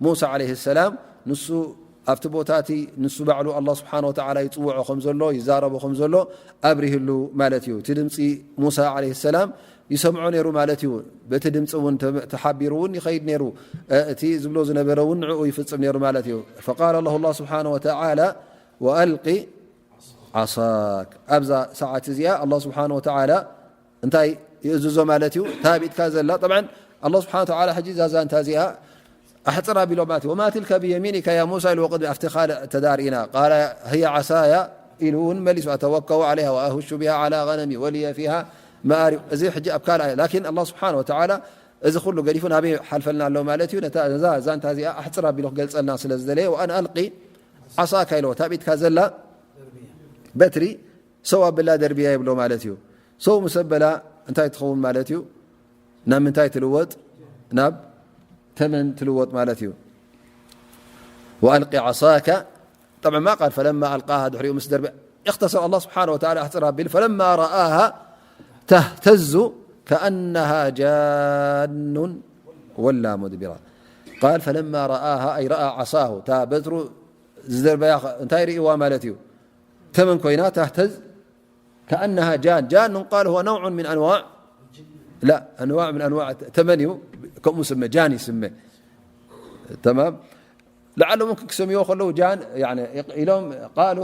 ሙሳ ዓለይሂ ሰላም፣ ንሱ ኣብቲ ቦታ እቲ ንሱ ባዕሉ ኣላህ ስብሓነ ወተዓላ ይጽውዖ ከም ዘሎ፣ ይዛረቦ ከም ዘሎ ኣብሪህሉ ማለት እዩ። እቲ ድምፂ ሙሳ ዓለይሂ ሰላም ይሰምዖ ነይሩ ማለት እዩ። በቲ ድምፂ እውን ተ-፣ ተሓቢሩ እውን ይኸይድ ነይሩ። እ፣ እቲ ዝብሎ ዝነበረ እውን ንዕኡ ይፍጽም ነይሩ ማለት እዩ። ፈቃለ ለሁ ላህ ስብሓነ ወተዓላ ወኣልቂ ዓሳክ። ኣብዛ ሰዓት እዚኣ ኣላህ ስብሓነ ወተዓላ እንታይ ይእዝዞ ማለት እዩ? እታ ኣብ ኢድካ ዘላ፣ ጠብዓን ኣላህ ስብሓነ ወተዓላ ሕጂ እዛ ዛንታ እዚኣ ኣሕጽር ኣቢሎ ማለት እዩ። ወማ ትልከ ብየሚኒከ ያ ሙሳ ኢልዎ ቅድሚ ኣብቲ ካልእ ተዳርኢና። ቃለ ህየ ዓሳያ ኢሉ እውን መሊሱ፣ ኣተወከኡ ዓለይሃ ወኣሁሹ ቢሃ ዓላ ገነሚ ወሊየ ፊሃ መኣሪብ። እዚ ሕጂ ኣብ ካልእ ኣያ። ላኪን ኣላህ ስብሓነ ወተዓላ እዚ ኩሉ ገዲፉ ናበይ ሓልፈልና ኣሎ ማለት እዩ? ነታ፣ ነዛ ዛንታ እዚኣ ኣሕጽር ኣቢሉ ክገልጸልና ስለ ዝደለየ፣ ወኣን ኣልቂ ዓሳካ ኢልዎ፣ እታ ኣብ ኢድካ ዘላ በትሪ ሰው ኣብላ ደርብያ ይብሎ ማለት እዩ። ሰው ምስ ኣበላ እንታይ ትኸውን ማለት እዩ? ናብ ምንታይ ትልወጥ? ናብ ተመን ትልወጥ ማለት እዩ። ወኣልቂ ዓሳከ፣ ጠብዓ ማ ቃል ፈለማ ኣልቃሃ፣ ድሕሪኡ ምስ ደርብያ፣ እኽተሰር ኣላህ ስብሓነ ወተዓላ ኣሕፅር ኣቢሉ፣ ፈለማ ረኣሃ ተህተዙ ከኣነሃ ጃኑን ወላ ሙድቢራ። ቃል ፈለማ ረኣሃ፣ ኣይ ረኣ ዓሳሁ፣ እታ በትሩ ዝደርበያ እንታይ ርእዋ ማለት እዩ? ተመን ኮይና፣ ተህተዝ ከኣነሃ ጃን። ጃን ቃል ሁወ ነውዑን ምን ኣንዋዕ፣ ላ፣ ኣንዋዕ ምን ኣንዋዕ ተመን እዩ፣ ከምኡ ስመ፣ ጃን ይስመ። ተማም። ለዓሎም እውን ክሰምይዎ ከለዉ ጃን፣ ያኒ፣ ኢሎም ቃሉ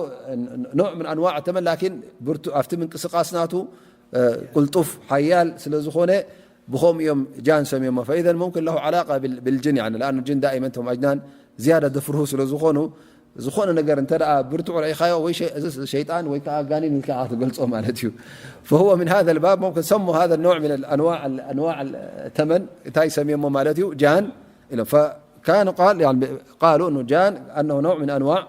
ኖዕ ምን ኣንዋዕ ተመን፣ ላኪን ብርቱ-፣ ኣብቲ ምንቅስቃስ ናቱ፣ እ፣ ቅልጡፍ ሓያል ስለ ዝኾነ ብኸምኡ እዮም ጃን ሰምዮሞ። ፈኢዘን ሙምክን ለሁ ዓላቃ ብል-፣ ብልጅን፣ ያኒ፣ ለኣኑ ጅን ዳኢመን ቶም ኣጅናን ዝያዳ ደፍርሁ ስለ ዝኾኑ፣ ዝኾነ ነገር እንተ ደኣ ብርቱዕ ረኢኻዮ፣ ወይ ሸ-፣ እዚ ሸይጣን ወይ ከኣ ጋኔን ኢልካ ኢኻ ትገልጾ ማለት እዩ። فهو من هذا الباب ممكن سموا هذا النوع من الأنواع، الأنواع الثمن እንታይ ሰምዮሞ ማለት እዩ? ጃን ኢሎም። فكانوا قال، يعني، قالوا أنه جان، أنه نوع من أنواع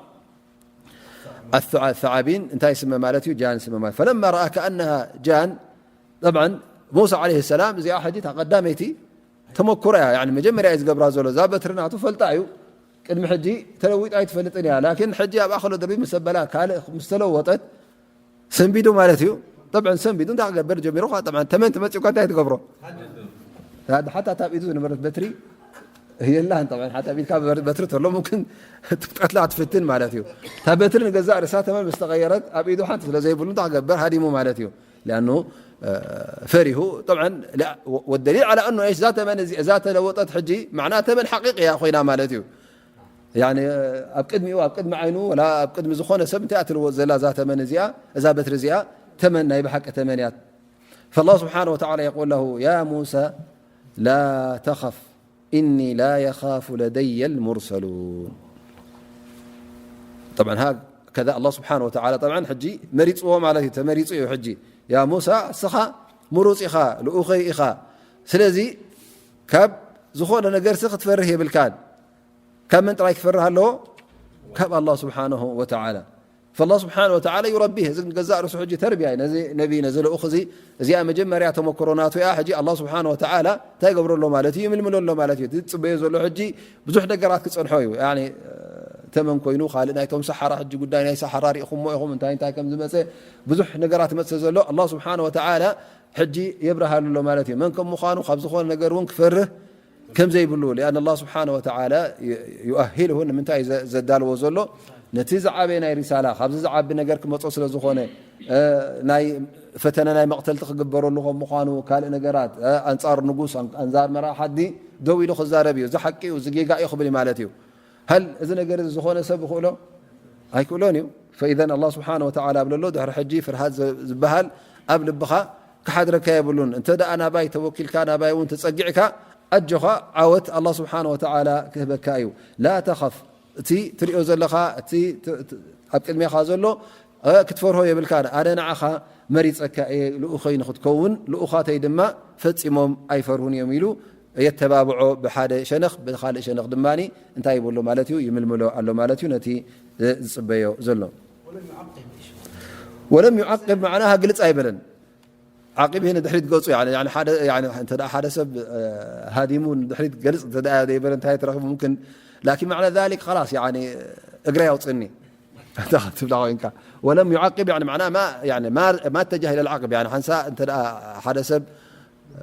الثع-، الثعابين، እንታይ ስመ ማለት እዩ? ጃን ስመ ማለት። فلما رأى كأنها جان، طبعا موسى عليه السلام እዚኣ ሕጂ እታ ቀዳመይቲ ተመኩሮ እያ። ያኒ መጀመርያ እዩ ዝገብራ ዘሎ። እዛ በትሪ ናቱ ፈልጣ እዩ። ቅድሚ ሕጂ ተለዊጣ ኣይትፈልጥን እያ። ላኪን ሕጂ ኣብኣ ከሎ ደርቢ ምስ ኣበላ ካልእ ምስ ተለወጠት ሰንቢዱ ማለት እዩ። ጠብዐን ሰንቢዱ እንታይ ክገብር ጀሚሩ? ጠብዐን ተመን ትመፅእ እኳ እንታይ ትገብሮ? ሓታ እታ ኣብ ኢዱ ዝነበረት በትሪ የላን። ጠብዐን ሓታ ኣብ ኢድካ በር-፣ በትሪ ተሎ ሙምክን ትቅጠትላ ትፍትን ማለት እዩ። እታ በትሪ ንገዛእ ርእሳ ተመን ምስ ተቐየረት ኣብ ኢዱ ሓንቲ ስለ ዘይብሉ እንታይ ክገብር? ሃዲሙ ማለት እዩ። ሊኣኑ፣ እ፣ ፈሪሁ። ጠብዐን፣ ላ-፣ ወ-፣ ወደሊል ዓላ ኣኑ እዛ ተመን እዚ-፣ እዛ ተለወጠት ሕጂ ማዕና ተመን ሓቂቅያ ኮይና ማለት እዩ። ያኒ፣ ኣብ ቅድሚኡ፣ ኣብ ቅድሚ ዓይኑ፣ ወላ ኣብ ቅድሚ ዝኾነ ሰብ እንታይ እያ ትልወጥ ዘላ እዛ ተመን እዚኣ፣ እዛ በትሪ እዚኣ፣ ተመን ናይ ብሓቂ ተመን እያ። فالله سبحانه وتعالى يقول له: يا موسى لا تخف إني لا يخاف لدي المرسلون. طبعا هكذا الله سبحانه وتعالى طبعا ሕጂ መሪፅዎ ማለት እዩ፣ ተመሪፁ እዩ ሕጂ። ያ ሙሳ፣ እስኻ ምሩፅ ኢኻ፣ ልኡኸይ ኢኻ። ስለዚ ካብ ዝኾነ ነገርሲ ክትፈርህ የብልካን። ካብ መን ጥራይ ክፈርህ ኣለዎ? ካብ ኣላህ ስብሓነሁ ወተዓላ። ፈላህ ስብሓነሁ ወተዓላ ዩረቢህ፣ እዚ ገዛእ ርእሱ ሕጂ ተርቢያ እዩ። ነዚ ነቢ፣ ነዚ ልኡኽ እዚ፣ እዚኣ መጀመርያ ተመክሮ ናቱ እያ። ሕጂ ኣላህ ስብሓነሁ ወተዓላ እንታይ ይገብሮ ኣሎ ማለት እዩ? ይምልምሎ ኣሎ ማለት እዩ። እቲ ዝፅበዮ ዘሎ ሕጂ ብዙሕ ነገራት ክፀንሖ እዩ። ያኒ፣ ተመን ኮይኑ፣ ካልእ ናይቶም ሰሓራ፣ ሕጂ ጉዳይ ናይ ሰሓራ ሪእኹሞ ኢኹም፣ እንታይ እንታይ ከም ዝመፀ ብዙሕ ነገራት ይመፅእ ዘሎ። ኣላህ ስብሓነሁ ወተዓላ ሕጂ የብርሃሉ ኣሎ ማለት እዩ። መን ከም ምዃኑ ካብ ዝኾነ ነገር እውን ክፈርህ ከም ዘይብሉ፣ ሊኣን ኣላህ ስብሓነ ወተዓላ ዩ-፣ ዩኣሂልሁ፣ ንምንታይ እዩ ዘ-፣ ዘዳልዎ ዘሎ? ነቲ ዝዓበየ ናይ ሪሳላ፣ ካብዚ ዝዓቢ ነገር ክመጾ ስለ ዝኾነ፣ እ፣ ናይ ፈተነ ናይ መቕተልቲ ክግበረሉ ከም ምዃኑ፣ ካልእ ነገራት፣ እ፣ ኣንጻር ንጉስ፣ ኣን-፣ ኣንጻር መርዓ ሓዲ ደው ኢሉ ክዛረብ እዩ። እዚ ሓቂ እዩ፣ እዚ ጌጋ እዩ ክብል እዩ ማለት እዩ። ሀል እዚ ነገር እዚ ዝኾነ ሰብ ይኽእሎ? ኣይክእሎን እዩ። ፈኢዘን ኣላህ ስብሓነ ወተዓላ ኣብለሎ፣ ድሕሪ ሕጂ ፍርሃት ዘ-፣ ዝበሃል ኣብ ልብኻ ክሓድረካ የብሉን። እንተ ደኣ ናባይ ተወኪልካ፣ ናባይ እውን ተጸጊዕካ፣ ኣጆኻ፣ ዓወት ኣላህ ስብሓነ ወተዓላ ክህበካ እዩ። ላ ተኸፍ፣ እቲ ትሪኦ ዘለኻ፣ እቲ ት-፣ ት-፣ ኣብ ቅድሜኻ ዘሎ፣ እ፣ ክትፈርሆ የብልካ። ኣነ ንዓኻ መሪጸካ እየ ልኡኸይ ንኽትከውን፣ ልኡኻተይ ድማ ፈጺሞም ኣይፈርሁን እዮም ኢሉ የተባብዖ ብሓደ ሸነኽ፣ ብኻልእ ሸነኽ ድማ እንታይ ይብሎ ማለት እዩ? ይምልምሎ ኣሎ ማለት እዩ፣ ነቲ፣ እ፣ ዝጽበዮ ዘሎ። ወለም ዩዓቅብ መዕናሃ ግልጽ ኣይበለን። ዓቂብ ይሄ ንድሕሪት ገጹ፣ ያኒ፣ ያኒ ሓደ፣ ያኒ እንተ ደኣ ሓደ ሰብ፣ እ፣ ሃዲሙ ንድሕሪት ገልጽ እንተ ደኣ ዘይበለ እንታይ ትረኽቡ? ሙምክን፣ ላኪን መዕና ዛሊክ ኸላስ፣ ያኒ፣ እግረይ ኣውጽእኒ። እንተ ትብላ ኮይንካ። ወለም ዩዓቂብ፣ ያኒ፣ መዕና ማ፣ ያኒ፣ ማ፣ ማ ተጃህ ኢለል ዓቅብ፣ ያኒ፣ ሓንሳ እንተ ደኣ ሓደ ሰብ፣ እ፣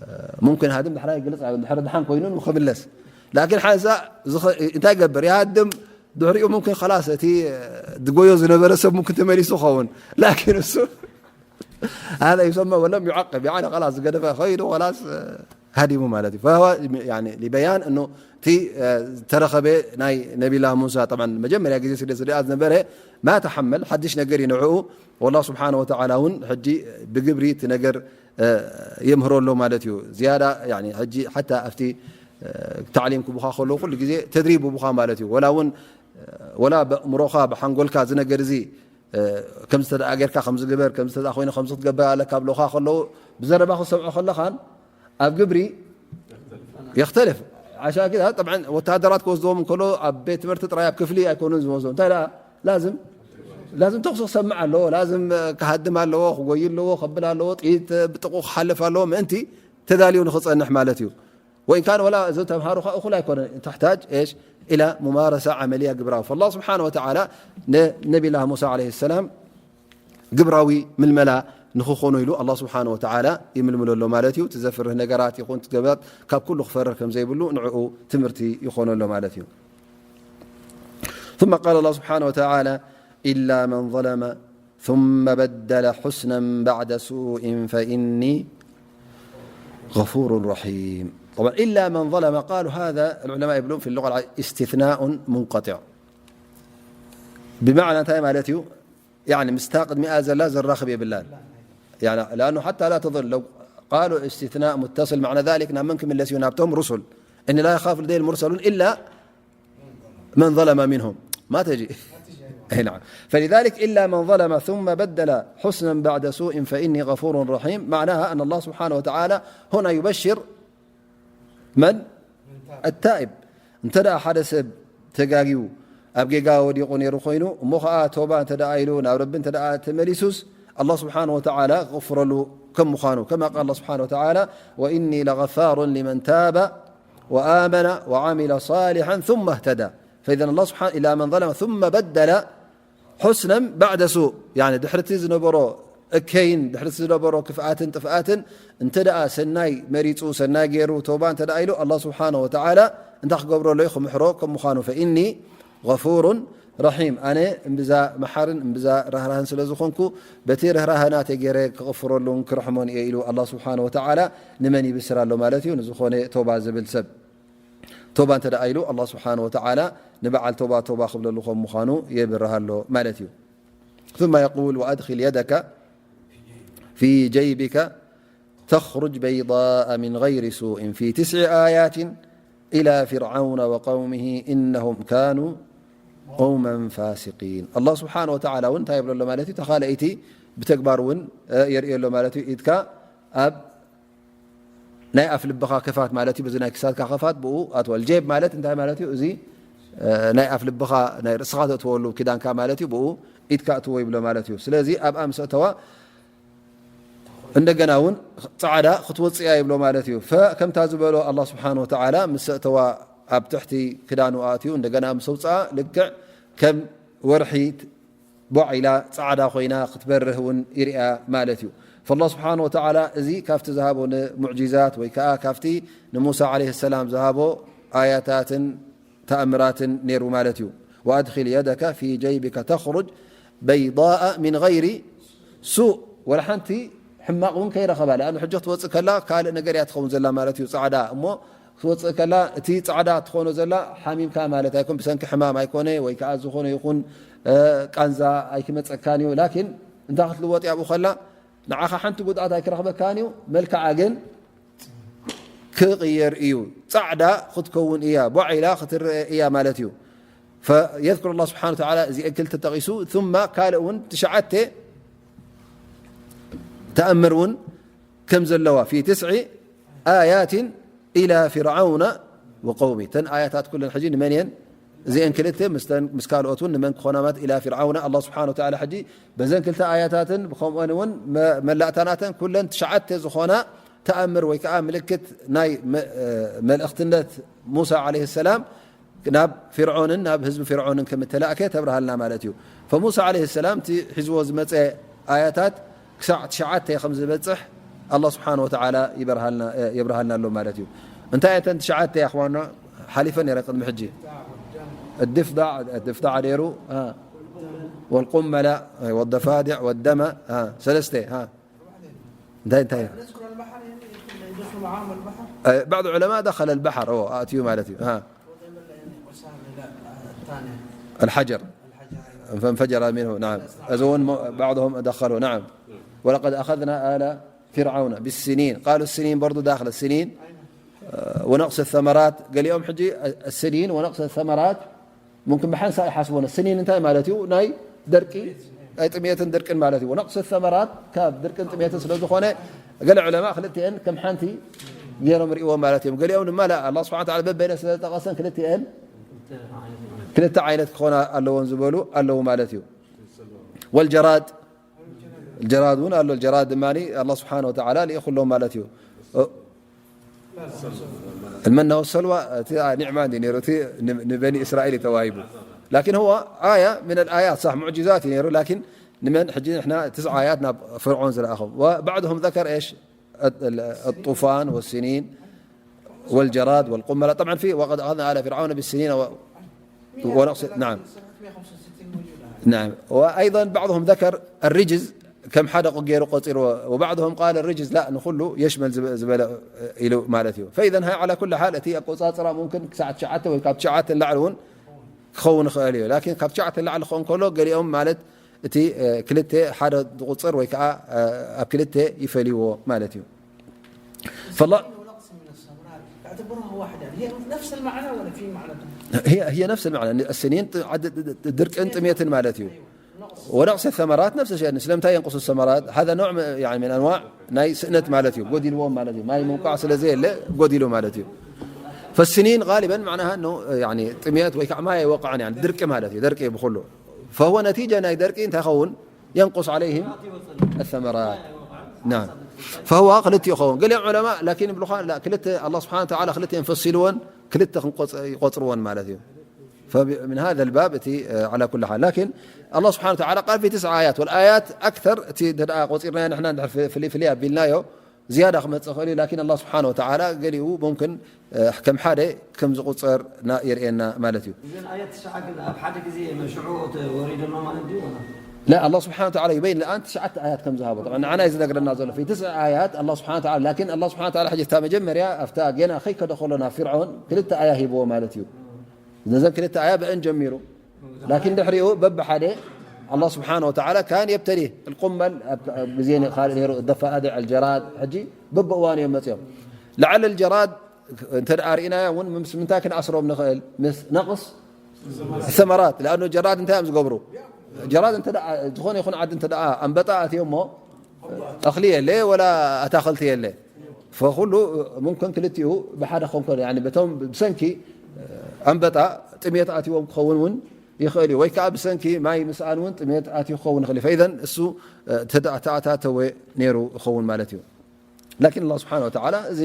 ሙምክን ሃድም ድሕራይ ግልጽ፣ ድሕሪ ድሓን ኮይኑ ንክምለስ። ላኪን ሓንሳ ዝኸ-፣ እንታይ ይገብር? ይሃድም፣ ድሕሪኡ ሙምክን ኸላስ እቲ፣ እ፣ ድጎዮ ዝነበረ ሰብ ሙምክን ተመሊሱ ኸውን። ላኪን እሱ هذا يسمى ولم يعقب، يعني خلاص ዝገደፈ ኸይዱ ኸላስ ሃዲሙ ማለት እዩ። فهو يعني لبيان أنه እቲ ዝተረኸበ ናይ ነቢላ ሙሳ طبعا መጀመርያ ግዜ ስለ ዝረኣ ዝነበረ ما تحمل ሓድሽ ነገር እዩ ንዕኡ። والله سبحانه وتعالى እውን ሕጂ ብግብሪ እቲ ነገር የምህሮ ኣሎ ማለት እዩ። ዝያዳ يعني ሕጂ ሓታ ኣብቲ تعليم ክቡኻ ከለዉ ኩሉ ግዜ ተድሪብ ይቡኻ ማለት እዩ። ወላ እውን ወላ በእምሮኻ ብሓንጎልካ እዚ ነገር እዚ ከምዚ ተደኣ ጌርካ ከምዚ ግበር፣ ከምዚ ተደኣ ኮይኑ ከምዚ ክትገብር ኣለካ ብሎኻ ከለዉ፣ ብዘረባ ክትሰምዖ ከለኻን ኣብ ግብሪ የኽተልፍ። ዓሻ ግን፣ አ፣ ጠብዓን ወተሃደራት ክወስድዎም እንከሎ ኣብ ቤት ትምህርቲ ጥራይ ኣብ ክፍሊ ኣይኮኑን ዝወስድዎም። እንታይ ደኣ ላዝም፣ ላዝም ተኹሲ ክሰምዕ ኣለዎ፣ ላዝም፣ እ፣ ክሃድም ኣለዎ፣ ክጎይ ኣለዎ፣ ከብል ኣለዎ፣ ጥይት፣ እ፣ ብጥቕኡ ክሓልፍ ኣለዎ፣ ምእንቲ ተዳልዩ ንኽጸንሕ ማለት እዩ። وإن كان ولا እዞም ተምሃሮ ኸኣ እኹል ኣይኮነን። تحتاج إيش؟ إلى ممارسة عملية ግብራዊ። فالله سبحانه وتعالى ንነቢላህ ሙሳ عليه السلام ግብራዊ ምልመላ ንኽኾኑ ኢሉ ኣላህ ስብሓነ ወተዓላ ይምልምሎ ኣሎ ማለት እዩ። እቲ ዘፍርህ ነገራት ይኹን እቲ ገበራት ካብ ኩሉ ክፈርህ ከም ዘይብሉ ንዕኡ ትምህርቲ ይኾኖ ኣሎ ማለት እዩ። ثم قال الله سبحانه وتعالى: إلا من ظلم ثم بدل حسنا بعد سوء فإني غفور رحيم. طبعا إلا من ظلم، قالوا هذا العلماء يقولون في اللغة العربية استثناء منقطع. ብማዕና እንታይ ማለት እዩ? ያኒ ምስታ ቅድሚኣ ዘላ ዘራኽብ የብላን። ያኒ ለኣኑ ሓታ ላ ተظል ለው ቃሉ እስትትናእ ሙተስል ማዕና ዛሊክ ናብ መን ክምለስ እዩ? ናብቶም ሩሱል። እኒ ላ የኻፍ ለደይ ልሙርሰሉን ኢላ መን ظلم منهم ما تجي. أي نعم. فلذلك إلا من ظلم ثم بدل حسنا بعد سوء فإني غفور رحيم. معناها أن الله سبحانه وتعالى هنا يبشر መን ኣታኢብ። እንተ ደኣ ሓደ ሰብ ተጋግዩ ኣብ ጌጋ ወዲቑ ነይሩ ኮይኑ፣ እሞ ኸኣ ቶባ እንተ ደኣ ኢሉ ናብ ረቢ እንተ ደኣ ተመሊሱስ፣ ኣላህ ስብሓነ ወተዓላ ክቕፍረሉ ከም ምዃኑ፣ ከማ ቃል ኣላህ ስብሓነ ወተዓላ: "ወኢኒ ለገፋሩን ሊመን ታበ ወኣመነ ወዓሚለ ሳሊሐን ثመ እህተዳ." ፈኢዘን ኣላህ ስብሓነ፣ ኢላ መን ዘለመ ثመ በደለ ሑስነን ባዕደ ሱእ፣ ያኒ ድሕርቲ ዝነበሮ እከይን ድሕርቲ ዝነበሮ ክፍኣትን ጥፍኣትን እንተ ደኣ ሰናይ መሪጹ፣ ሰናይ ገይሩ፣ ተውባ እንተ ደኣ ኢሉ፣ ኣላህ ስብሓነ ወተዓላ እንታይ ክገብረሉ እዩ? ክምሕሮ ከም ምዃኑ፣ ፈኢኒ ገፉሩን ረሒም፣ ኣነ እምብዛ መሓርን እምብዛ ራህራህን ስለ ዝኾንኩ፣ በቲ ርህራህ ናተይ ገይረ ክቕፍረሉን ክርሕሞን እየ ኢሉ ኣላህ ስብሓነ ወተዓላ ንመን ይብስር ኣሎ ማለት እዩ? ንዝኾነ ተውባ ዝብል ሰብ። ተውባ እንተ ደኣ ኢሉ፣ ኣላህ ስብሓነ ወተዓላ ንበዓል ተውባ፣ ተውባ ክብለሉ ከም ምዃኑ የብርህ ኣሎ ማለት እዩ። ثم يقول: وأدخل يدك في جيبك تخرج بيضاء من غير سوء في تسع آيات إلى فرعون وقومه إنهم كانوا قوما فاسقين. ኣላህ ስብሓነ ወተዓላ እውን እንታይ ይብሎ ኣሎ ማለት እዩ? ተኻልኣይቲ ብተግባር እውን፣ እ፣ የርእዮ ኣሎ ማለት እዩ። ኢድካ ኣብ ናይ ኣፍ ልብኻ ክፋት ማለት እዩ። በዚ ናይ ክሳድካ ክፋት ብኡ ኣትወል። ጄብ ማለት እንታይ ማለት እዩ? እዚ፣ እ፣ ናይ ኣፍ ልብኻ፣ ናይ ርእስኻ ተእትወሉ ኪዳንካ ማለት እዩ። ብኡ ኢድካ እትዎ ይብሎ ማለት እዩ። ስለዚ ኣብኣ ምስ ኣተዋ እንደገና እውን ጻዕዳ ክትወጽእ እያ ይብሎ ማለት እዩ። ፈ-፣ ከምታ ዝበሎ ኣላህ ስብሓነ ወተዓላ ምስ ኣተዋ ኣብ ትሕቲ ክዳኑ ኣእትዩ እንደገና ምስ ኣውጽኣ ልክዕ ከም ወርሒ ቦዕ ኢላ ጻዕዳ ኮይና ክትበርህ እውን ይርኣ ማለት እዩ። ፈላህ ስብሓነ ወተዓላ እዚ ካብቲ ዝሃቦ ንሙዕጂዛት ወይ ከኣ ካብቲ ንሙሳ ዓለይሂ ሰላም ዝሃቦ ኣያታትን ተኣምራትን ነይሩ ማለት እዩ። ወኣድኺል የደከ ፊ ጀይብከ ተኽሩጅ በይዳአ ሚን ገይሪ ሱእ፣ ወላ ሓንቲ ሕማቕ እውን ከይረኸባ። ለኣኑ ሕጂ ክትወፅእ ከላ ካልእ ነገር እያ ትኸውን ዘላ ማለት እዩ፣ ጻዕዳ። እሞ ክትወፅእ ከላ እቲ ጻዕዳ ትኾኖ ዘላ ሓሚምካ ማለት ኣይኮን፣ ብሰንኪ ሕማም ኣይኮነ ወይ ከዓ ዝኾነ ይኹን፣ እ፣ ቃንዛ ኣይክመፀካን እዩ። ላኪን እንታይ ክትልወጥ እያ ኣብኡ ከላ ንዓኻ ሓንቲ ጉድኣት ኣይክረኽበካን እዩ፣ መልክዓ ግን ክቕየር እዩ። ጻዕዳ ክትከውን እያ፣ ቧዒላ ክትረአ እያ ማለት እዩ። فيذكر الله سبحانه وتعالى እዚአን ክልተ ጠቒሱ ثم ካልእ እውን ትሽዓተ ተኣምር እውን ከም ዘለዋ في تسع آيات إلى فرعون وقومه እተን ኣያታት ኩለን ሕጂ ንመን እየን እዚአን ክልተ ምስ ካልኦት እውን ንመን ክኾና ማለት إلى فرعون الله سبحانه وتعالى ሕጂ በዘን ክልተ ኣያታትን ብከምኡን እውን መላእታናተን ኩለን ትሽዓተ ዝኾና ተኣምር ወይ ከዓ ምልክት ናይ መልእኽትነት ሙሳ عليه السلام ናብ ፍርዖንን ናብ ህዝቢ ፍርዖንን ከም እተላእከ ተብርሃልና ማለት እዩ። فموسى عليه السلام እቲ ሒዝዎ ዝመፀ ኣያታት ክሳዕ ትሽዓተ ከም ዝበፅሕ ኣላህ ስብሓን ወተዓላ የብርሃልና ኣሎ ማለት እዩ። እንታይ እተን ትሽዓተ ኣኽዋና ሓሊፈ ነረ ቅድሚ ሕጂ ድፍዳዕ ድፍዳዕ ነይሩ ወልቁመላ ወደፋድዕ ወደመ ሰለስተ እንታይ እንታይ بعض العلماء دخل البحر ኣትዩ ማለት እዩ። الحجر فانفجر منه نعم እዚ እውን بعضهم دخلوا نعم ولقد أخذنا آل فرعون بالسنين قالوا السنين برضو داخل السنين ونقص الثمرات ገሊኦም ሕጂ السنين ونقص الثمرات ممكن ብሓንሳእ ይሓስቦ ስኒን እንታይ ማለት እዩ ናይ ደርቂ ናይ ጥሜትን ድርቅን ማለት እዩ ونقص الثمرات ካብ ድርቅን ጥሜትን ስለ ዝኾነ ገለ ዑለማ ክልቲአን ከም ሓንቲ ገይሮም ርእዎ ማለት እዮም ገሊኦም ድማ ላ ኣላ ስብሓን ተዓላ በበይነ ስለ ዝጠቐሰን ክልቲአን ክልተ ዓይነት ክኾና ኣለዎን ዝበሉ ኣለዉ ማለት እዩ والجراد الجراد እውን ኣሎ الجراد ድማ ኣላ ስብሓን ወተዓላ ልኢኹሎም ማለት እዩ المن والسلوى نعمة نبني إسرائيل توائبه لكن هو آية من الآيات صح معجزات نيرو لكن نمن حجي نحن تسع آيات فرعون زل أخو وبعضهم ذكر إيش الطوفان والسنين والجراد والقملة طبعا في وقد أخذنا آل فرعون بالسنين و... ونقص نعم نعم وأيضا بعضهم ذكر الرجز ከም ሓደ ገይሩ ቆፂርዎ وبعضهم قال الرجز لا ንኩሉ يشمل ዝበለ ኢሉ ማለት እዩ فإذا هاي على كل حال እቲ ኣቆፃፅራ ممكن ክሳዕ ትሽዓተ ወይ ካብ ትሽዓተ ንላዕሊ እውን ክኸውን ይኽእል እዩ لكن ካብ ትሽዓተ ንላዕሊ ክኸውን ከሎ ገሊኦም ማለት እቲ ክልተ ሓደ ዝቁፅር ወይ ከዓ ኣብ ክልተ ይፈልይዎ ማለት እዩ فالله تعتبرها واحدة هي نفس المعنى ولا في معنى هي هي نفس المعنى السنين ድርቅን ጥሜትን ማለት እዩ ونقص الثمرات نفس الشيء ስለምንታይ ينقص الثمرات هذا نوع من- يعني من انواع ናይ ስእነት ማለት እዩ ጎዲልዎም ማለት እዩ ማይ ምውቃዕ ስለ ዘየለ ጎዲሉ ማለት እዩ فالسنين غالبا معناها انه يعني ጥሜት ወይ ከዓ ማይ ኣይወቅዕን يعني ድርቂ ማለት እዩ ደርቂ ብኩሉ فهو نتيجة ናይ ደርቂ እንታይ ይኸውን ينقص عليهم الثمرات نعم فهو ክልቲኡ ይኸውን ገሊኦም ዑለማ لكن ይብሉኻ ክልተ الله سبحانه وتعالى ክልቲአን ፈሲልወን ክልተ ይቆፅርወን ማለት እዩ فمن هذا الباب እቲ على كل حال لكن الله سبحانه وتعالى قال في تسع آيات والآيات أكثر እቲ ደኣ ቆፂርናዮ ንሕና ፍልይ ፍልይ ኣቢልናዮ ዝያዳ ክመፅእ ኽእል እዩ ላኪን ኣላ ስብሓን ወተዓላ ገሊኡ ሙምክን ከም ሓደ ከም ዝቁፀር የርእየና ማለት እዩ እዘን ኣያት ትሽዓ ግን ኣብ ሓደ ግዜ መሽዑ ወሪደኖ ማለት ድዩ لا الله سبحانه وتعالى يبين الآن ትሽዓተ ኣያት ከም ዝሃቦ طبعا ንዓና እዩ ዝነግረና ዘሎ في تسع آيات الله سبحانه وتعالى لكن الله سبحانه وتعالى ሕጂ እታ መጀመርያ ኣብታ ገና ከይከደ ከሎ ናብ ፍርዖን ክልተ ኣያ ሂብዎ ማለት እዩ ነዘን ክልተ ኣያ ብአን ጀሚሩ ላኪን ድሕሪኡ በብሓደ ኣላ ስብሓን ወተዓላ ካን የብተሊ القمل ኣብ ግዜ ካልእ ነይሩ الضفادع الجراد ሕጂ በብእዋኑ እዮም መፅኦም لعل الجراد እንተ ደኣ ርኢናዮ እውን ምስ ምንታይ ክንኣስሮም ንኽእል ምስ ነቕስ ثمرات لأنه جراد እንታይ እዮም ዝገብሩ جراد እንተ ዝኾነ ይኹን ዓዲ እንተ ኣንበጣ ኣትዮ እሞ እኽሊ የለ ወላ ኣታኽልቲ የለ ፈኩሉ ሙምክን ክልቲኡ ብሓደ ክኾን ከሎ በቶም ብሰንኪ ኣንበጣ ጥሜት ኣትዎም ክኸውን እውን ይኽእል እዩ ወይ ከዓ ብሰንኪ ማይ ምስኣን እውን ጥሜት ኣትዩ ክኸውን ይኽእል እዩ ፈኢዘን እሱ ተኣታተወ ነይሩ ይኸውን ማለት እዩ ላኪን ኣላ ስብሓን ወተዓላ እዚ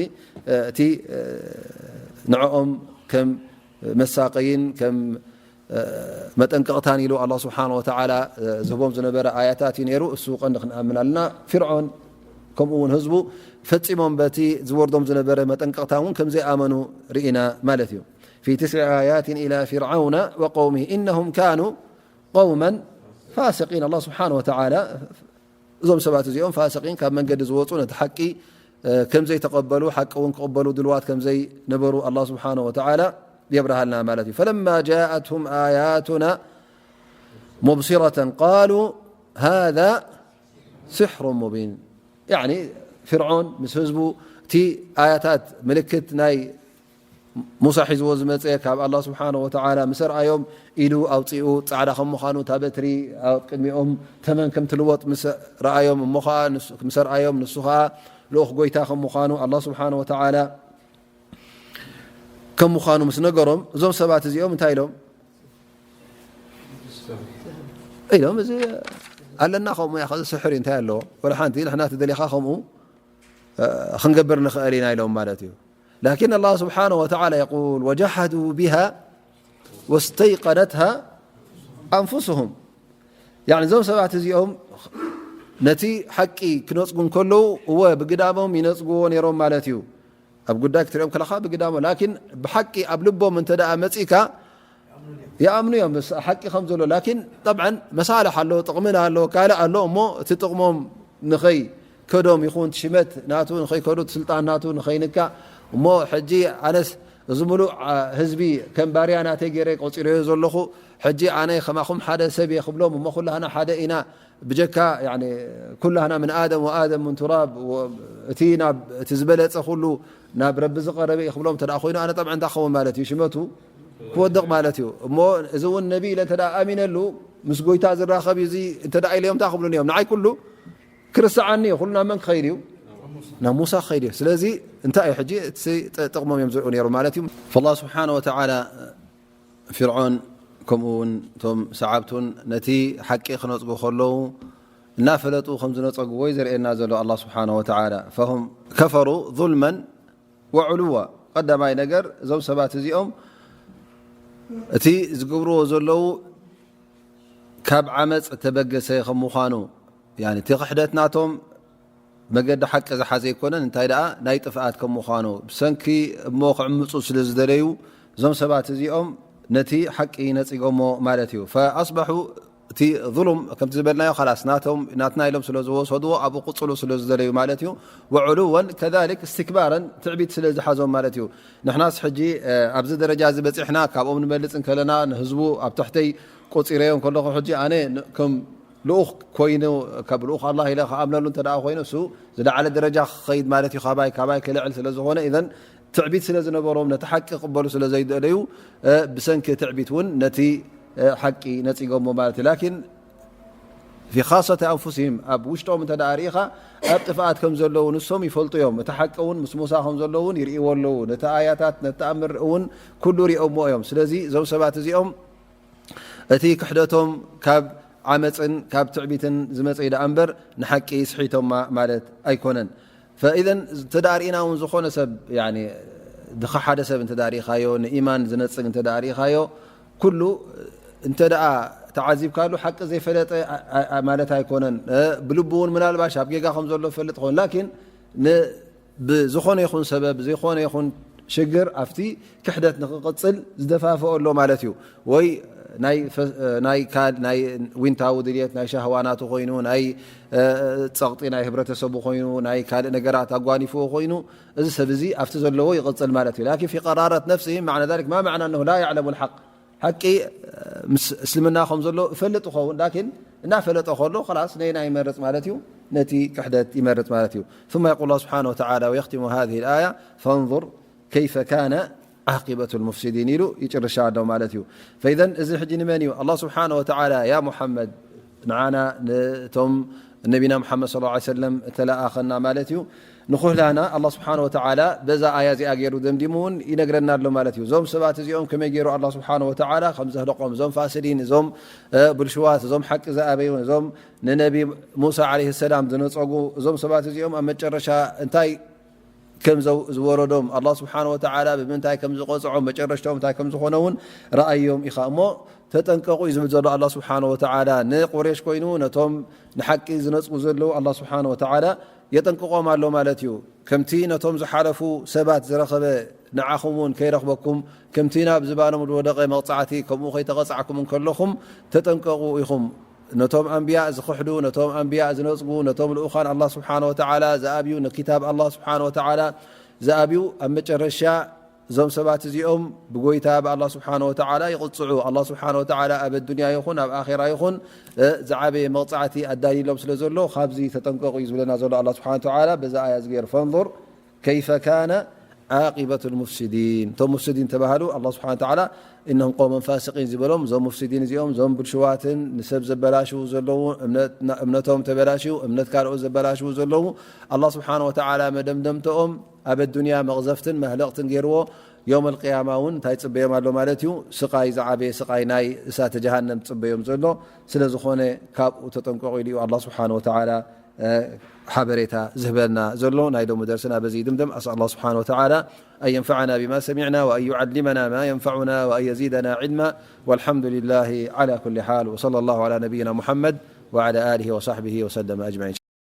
እቲ ንዕኦም ከም መሳቀይን ከም መጠንቀቕታን ኢሉ ኣላ ስብሓን ወተዓላ ዝህቦም ዝነበረ ኣያታት እዩ ነይሩ እሱ ቀንዲ ክንኣምን ኣለና ፍርዖን ከምኡ እውን ህዝቡ ፈፂሞም በቲ ዝወርዶም ዝነበረ መጠንቀቕታ እውን ከም ዘይኣመኑ ርኢና ማለት እዩ في تسع آيات إلى فرعون وقومه إنهم كانوا قوما فاسقين الله سبحانه وتعالى እዞም ሰባት እዚኦም ፋስቂን ካብ መንገዲ ዝወፁ ነቲ ሓቂ ከም ዘይተቐበሉ ሓቂ እውን ክቕበሉ ድልዋት ከም ዘይነበሩ ኣላ ስብሓን ወተዓላ የብርሃልና ማለት እዩ فلما جاءتهم آياتنا مبصرة قالوا هذا سحر مبين ፍርዖን ምስ ህዝቡ እቲ ኣያታት ምልክት ናይ ሙሳ ሒዝዎ ዝመፀ ካብ ኣላህ ስብሓነ ወተዓላ ምስ ኣርኣዮም፣ ኢዱ ኣውፂኡ ፃዕዳ ከም ምዃኑ፣ እታ በትሪ ኣብ ቅድሚኦም ተመን ከም ትልወጥ ምስ ረኣዮም፣ እሞ ኸዓ ንሱ- ምስ ኣርኣዮም፣ ንሱ ኸዓ ልኡኽ ጎይታ ከም ምዃኑ፣ ኣላህ ስብሓነ ወተዓላ ከም ምዃኑ ምስ ነገሮም፣ እዞም ሰባት እዚኦም እንታይ ኢሎም? ኢሎም፣ እዚ ኣለና ከምኡ፣ ያ ኸዚ ስሕር እዩ፣ እንታይ ኣለዎ? ወላ ሓንቲ፣ ንሕና ተደሊኻ ከምኡ እ፣ ክንገብር ንኽእል ኢና ኢሎም ማለት እዩ። ላኪን ኣላህ ስብሓነ ወተዓላ የቁል፣ ወጀሓዱ ቢሃ ወስተይቀነትሃ ኣንፉስሁም። ያኒ እዞም ሰባት እዚኦም ነቲ ሓቂ ክነጽጉ እንከለዉ፣ እወ ብግዳሞም ይነጽግዎ ነይሮም ማለት እዩ። ኣብ ጉዳይ ክትሪኦም ከለኻ ብግዳሞ፣ ላኪን ብሓቂ ኣብ ልቦም እንተ ደኣ መጺእካ፣ ይኣምኑ እዮም፣ ምስ ሓቂ ከም ዘሎ። ላኪን ጠብዓን መሳልሕ ኣሎ፣ ጥቕምን ኣሎ፣ ካልእ ኣሎ። እሞ እቲ ጥቕሞም ንኸይ ከዶም ይኹን፣ እቲ ሽመት ናቱ ንኸይ ከዱ፣ እቲ ስልጣን ናቱ ንኸይ ንካ። እሞ ሕጂ ኣነስ እዚ ሙሉእ፣ አ፣ ህዝቢ ከም ባርያ ናተይ ገይረ ቆጺረዮ ዘለኹ፣ ሕጂ ኣነ ከማኹም ሓደ ሰብ እየ ክብሎም፣ እሞ ኩላህና ሓደ ኢና፣ ብጀካ፣ ያኒ፣ ኩላህና ምን ኣደም ወኣደም ምን ቱራብ፣ ወ-፣ እቲ ናብ፣ እቲ ዝበለጸ ኩሉ ናብ ረቢ ዝቐረበ እዩ ክብሎም እንተ ደኣ ኮይኑ፣ ኣነ ጠብዐ እንታይ ክኸውን ማለት እዩ? ሽመቱ ክወድቕ ማለት እዩ። እሞ እዚ እውን ነቢ ኢለ እንተ ደኣ ኣሚነሉ፣ ምስ ጎይታ ዝራኸብ እዩ እዚ እንተ ደኣ ኢለዮም እንታይ ክብሉኒ እዮም? ንዓይ ኩሉ ክርስዓኒ እዩ፣ ኩሉ ናብ መን ክኸይድ እዩ? ናብ ሙሳ ክኸይድ እዩ። ስለዚ እንታይ እዩ ሕጂ? እቲ ጥ-፣ ጥቕሞም እዮም ዝርእዩ ነይሩ ማለት እዩ። ፈላህ ስብሓነ ወተዓላ ፊርዖን ከምኡ እውን እቶም ሰዓብቱን ነቲ ሓቂ ክነጽጉ ከለዉ እናፈለጡ ከም ዝነጸግዎ እዩ ዘርእየና ዘሎ ኣላህ ስብሓነ ወተዓላ። ፈሁም ከፈሩ ዙልመን ወዕሉዋ። ቀዳማይ ነገር እዞም ሰባት እዚኦም እቲ ዝገብርዎ ዘለዉ ካብ ዓመጽ እተበገሰ ከም ምዃኑ፣ ያኒ እቲ ክሕደት ናቶም መገዲ ሓቂ ዝሓዘ ኣይኮነን፣ እንታይ ደኣ ናይ ጥፍኣት ከም ምዃኑ፣ ብሰንኪ እሞ ክዕምጹ ስለ ዝደለዩ፣ እዞም ሰባት እዚኦም ነቲ ሓቂ ነጺጎሞ ማለት እዩ። ፈኣስበሑ፣ እቲ ዙሉም ከምቲ ዝበልናዮ፣ ኻላስ ናቶም፣ ናትና ኢሎም ስለ ዝወሰድዎ፣ ኣብኡ ክቕጽሉ ስለ ዝደለዩ ማለት እዩ። ወዕሉወን ከዛሊክ፣ እስትክባረን፣ ትዕቢት ስለ ዝሓዞም ማለት እዩ። ንሕናስ ሕጂ፣ እ፣ ኣብዚ ደረጃ እዚ በጺሕና፣ ካብኦም ንበልጽ እንከለና፣ ንህዝቡ ኣብ ትሕተይ ቆጺረዮ እንከለኹ፣ ሕጂ ኣነ ን-፣ ከም ልኡኽ ኮይኑ፣ ካብ ልኡኽ ኣላህ ኢለ ክኣምነሉ እንተ ደኣ ኮይኑ፣ እሱ ዝለዓለ ደረጃ ክኸይድ ማለት እዩ። ካባይ፣ ካባይ ክልዕል ስለ ዝኾነ፣ ኢዘን ትዕቢት ስለ ዝነበሮም፣ ነቲ ሓቂ ክቕበሉ ስለ ዘይደለዩ፣ እ፣ ብሰንኪ ትዕቢት እውን ነቲ፣ እ፣ ሓቂ ነጺጎሞ ማለት እዩ። ላኪን ፊ ኻሰተ ኣንፉሲሂም፣ ኣብ ውሽጦም እንተ ደኣ ርኢኻ፣ ኣብ ጥፍኣት ከም ዘለዉ ንሶም ይፈልጡ እዮም። እቲ ሓቂ እውን ምስ ሙሳ ከም ዘሎ እውን ይርእይዎ ኣለዉ። ነቲ ኣያታት፣ ነቲ ተኣምር እውን ኩሉ ሪኦምዎ እዮም። ስለዚ እዞም ሰባት እዚኦም እቲ ክሕደቶም ካብ ዓመጽን ካብ ትዕቢትን ዝመጸ እዩ ደኣ እምበር ንሓቂ ስሒቶማ ማለት ኣይኮነን። ፈኢዘን እንተ ደኣ ርኢና እውን ዝኾነ ሰብ፣ ያኒ፣ ድኻ ሓደ ሰብ እንተ ደኣ ርኢኻዮ፣ ንኢማን ዝነጽግ እንተ ደኣ ርኢኻዮ፣ ኩሉ እንተ ደኣ ተዓዚብካሉ ሓቂ ዘይፈለጠ ኣ-፣ ኣ-፣ ኣ-፣ ማለት ኣይኮነን። እ፣ ብልቡ እውን ምናልባሽ ኣብ ጌጋ ከም ዘሎ ይፈልጥ ይኸውን። ላኪን ን-፣ ብዝኾነ ይኹን ሰበብ፣ ዝኾነ ይኹን ሽግር ኣብቲ ክሕደት ንኽቕጽል ዝደፋፍኦ ኣሎ ማለት እዩ። ወይ ናይ ፈ-፣ ናይ ካል-፣ ናይ ዊንታዊ ድልየት፣ ናይ ሻህዋ ናቱ ኮይኑ፣ ናይ፣ እ፣ ጸቕጢ ናይ ህብረተሰቡ ኮይኑ፣ ናይ ካልእ ነገራት ኣጓኒፍዎ ኮይኑ፣ እዚ ሰብ እዚ ኣብቲ ዘለዎ ይቕጽል ማለት እዩ። ላኪን ፊ ቀራረት ነፍሲሂም፣ ማዕና ዛሊክ ማ ማዕና ኣነሁ ላ ያዕለሙ ልሓቅ፣ ሓቂ፣ እ፣ ምስ እስልምና ከም ዘሎ እፈልጥ እኸውን፣ ላኪን እናፈለጠ ከሎ፣ ኸላስ ነየናይ ይመርጽ ማለት እዩ? ነቲ ክሕደት ይመርጽ ማለት እዩ። ثم يقول الله سبحانه وتعالى ويختم هذه الآية فانظر كيف كان عاقبة المفسدين ኢሉ ይጭርሻ ኣሎ ማለት እዩ። ፈኢዘን እዚ ሕጂ ንመን እዩ? ኣላህ ስብሓነ ወተዓላ፣ ያ ሙሓመድ፣ ንዓና፣ ነቶም ነቢና ሙሓመድ ሰለላሁ ዐለይሂ ወሰለም እተለኣኸና ማለት እዩ። ንኹላና ኣላህ ስብሓነ ወተዓላ በዛ ኣያ እዚኣ ገይሩ ደምዲሙ እውን ይነግረና ኣሎ ማለት እዩ። እዞም ሰባት እዚኦም ከመይ ገይሩ ኣላህ ስብሓነ ወተዓላ ከም ዘህለቆም፣ እዞም ፋሲዲን፣ እዞም፣ እ፣ ብልሽዋት፣ እዞም ሓቂ ዝኣበዩ፣ እዞም ንነቢ ሙሳ ዐለይሂ ሰላም ዝነጸጉ፣ እዞም ሰባት እዚኦም ኣብ መጨረሻ እንታይ ከም ዘው-፣ ዝወረዶም፣ ኣላህ ስብሓነ ወተዓላ ብምንታይ ከም ዝቐጽዖም፣ መጨረሽቶም እንታይ ከም ዝኾነ እውን ረኣዮም ኢኻ። እሞ ተጠንቀቑ እዩ ዝብል ዘሎ ኣላህ ስብሓነ ወተዓላ። ንቁሬሽ ኮይኑ ነቶም ንሓቂ ዝነጽጉ ዘለዉ ኣላህ ስብሓነ ወተዓላ የጠንቅቖም ኣሎ ማለት እዩ። ከምቲ ነቶም ዝሓለፉ ሰባት ዝረኸበ ንዓኹም እውን ከይረኽበኩም፣ ከምቲ ናብ ዝባኖም ዝወደቐ መቕጻዕቲ ከምኡ ከይተቐጻዕኩም እንከለኹም ተጠንቀቑ ኢኹም። ነቶም ኣንብያ ዝኽሕዱ፣ ነቶም ኣንብያ ዝነጽጉ፣ ነቶም ልኡኻን ኣላህ ስብሓነ ወተዓላ ዝኣብዩ፣ ንኪታብ ኣላህ ስብሓነ ወተዓላ ዝኣብዩ፣ ኣብ መጨረሻ እዞም ሰባት እዚኦም ብጎይታ ብኣላህ ስብሓነ ወተዓላ ይቕጽዑ። ኣላህ ስብሓነ ወተዓላ ኣብ ኣዱንያ ይኹን ኣብ ኣኼራ ይኹን፣ እ፣ ዝዓበየ መቕጻዕቲ ኣዳልዩሎም ስለ ዘሎ፣ ካብዚ ተጠንቀቑ እዩ ዝብለና ዘሎ ኣላህ ስብሓነ ወተዓላ በዛ ኣያ እዚ ገይሩ። ፈንዙር ከይፈ ካነ ዓቂበቱ ልሙፍሲዲን፣ እቶም ሙፍሲዲን ተባሃሉ ኣላህ ስብሓነ ወተዓላ እነሁም ቀውመን ፋሲቂን ዝበሎም፣ እዞም ሙፍሲዲን እዚኦም እዞም ብልሽዋትን ንሰብ ዘበላሽዉ ዘለዉ፣ እምነትና-፣ እምነቶም ተበላሽዩ እምነት ካልኦት ዘበላሽዉ ዘለዉ፣ ኣላህ ስብሓነ ወተዓላ መደምደምተኦም ኣብ ኣዱንያ መቕዘፍትን መህለቕትን ገይርዎ፣ የውመል ቅያማ እውን እንታይ ይጽበዮም ኣሎ ማለት እዩ? ስቓይ፣ ዝዓበየ ስቓይ ናይ እሳተ ጀሃነም ዝጽበዮም ዘሎ ስለ ዝኾነ ካብኡ ተጠንቀቑ ኢሉ እዩ ኣላህ ስብሓነ ወተዓላ ሓበሬታ ዝህበና ዘሎ። ናይ ሎሚ ደርስና በዚ ይድምደም። ኣስኣል ኣላህ ስብሓነ ወተዓላ ኣን የንፈዓና ቢማ ሰሚዕና ወኣን ዩዓሊመና ማ የንፈዑና ወኣን የዚደና ዒልማ። ወልሓምዱ ሊላሂ ዓላ ኩሊ ሓል። ወሰለ ላሁ ዓላ ነቢይና ሙሓመድ ወዓላ ኣሊሂ ወሳሕቢሂ ወሰለመ ኣጅመዒን።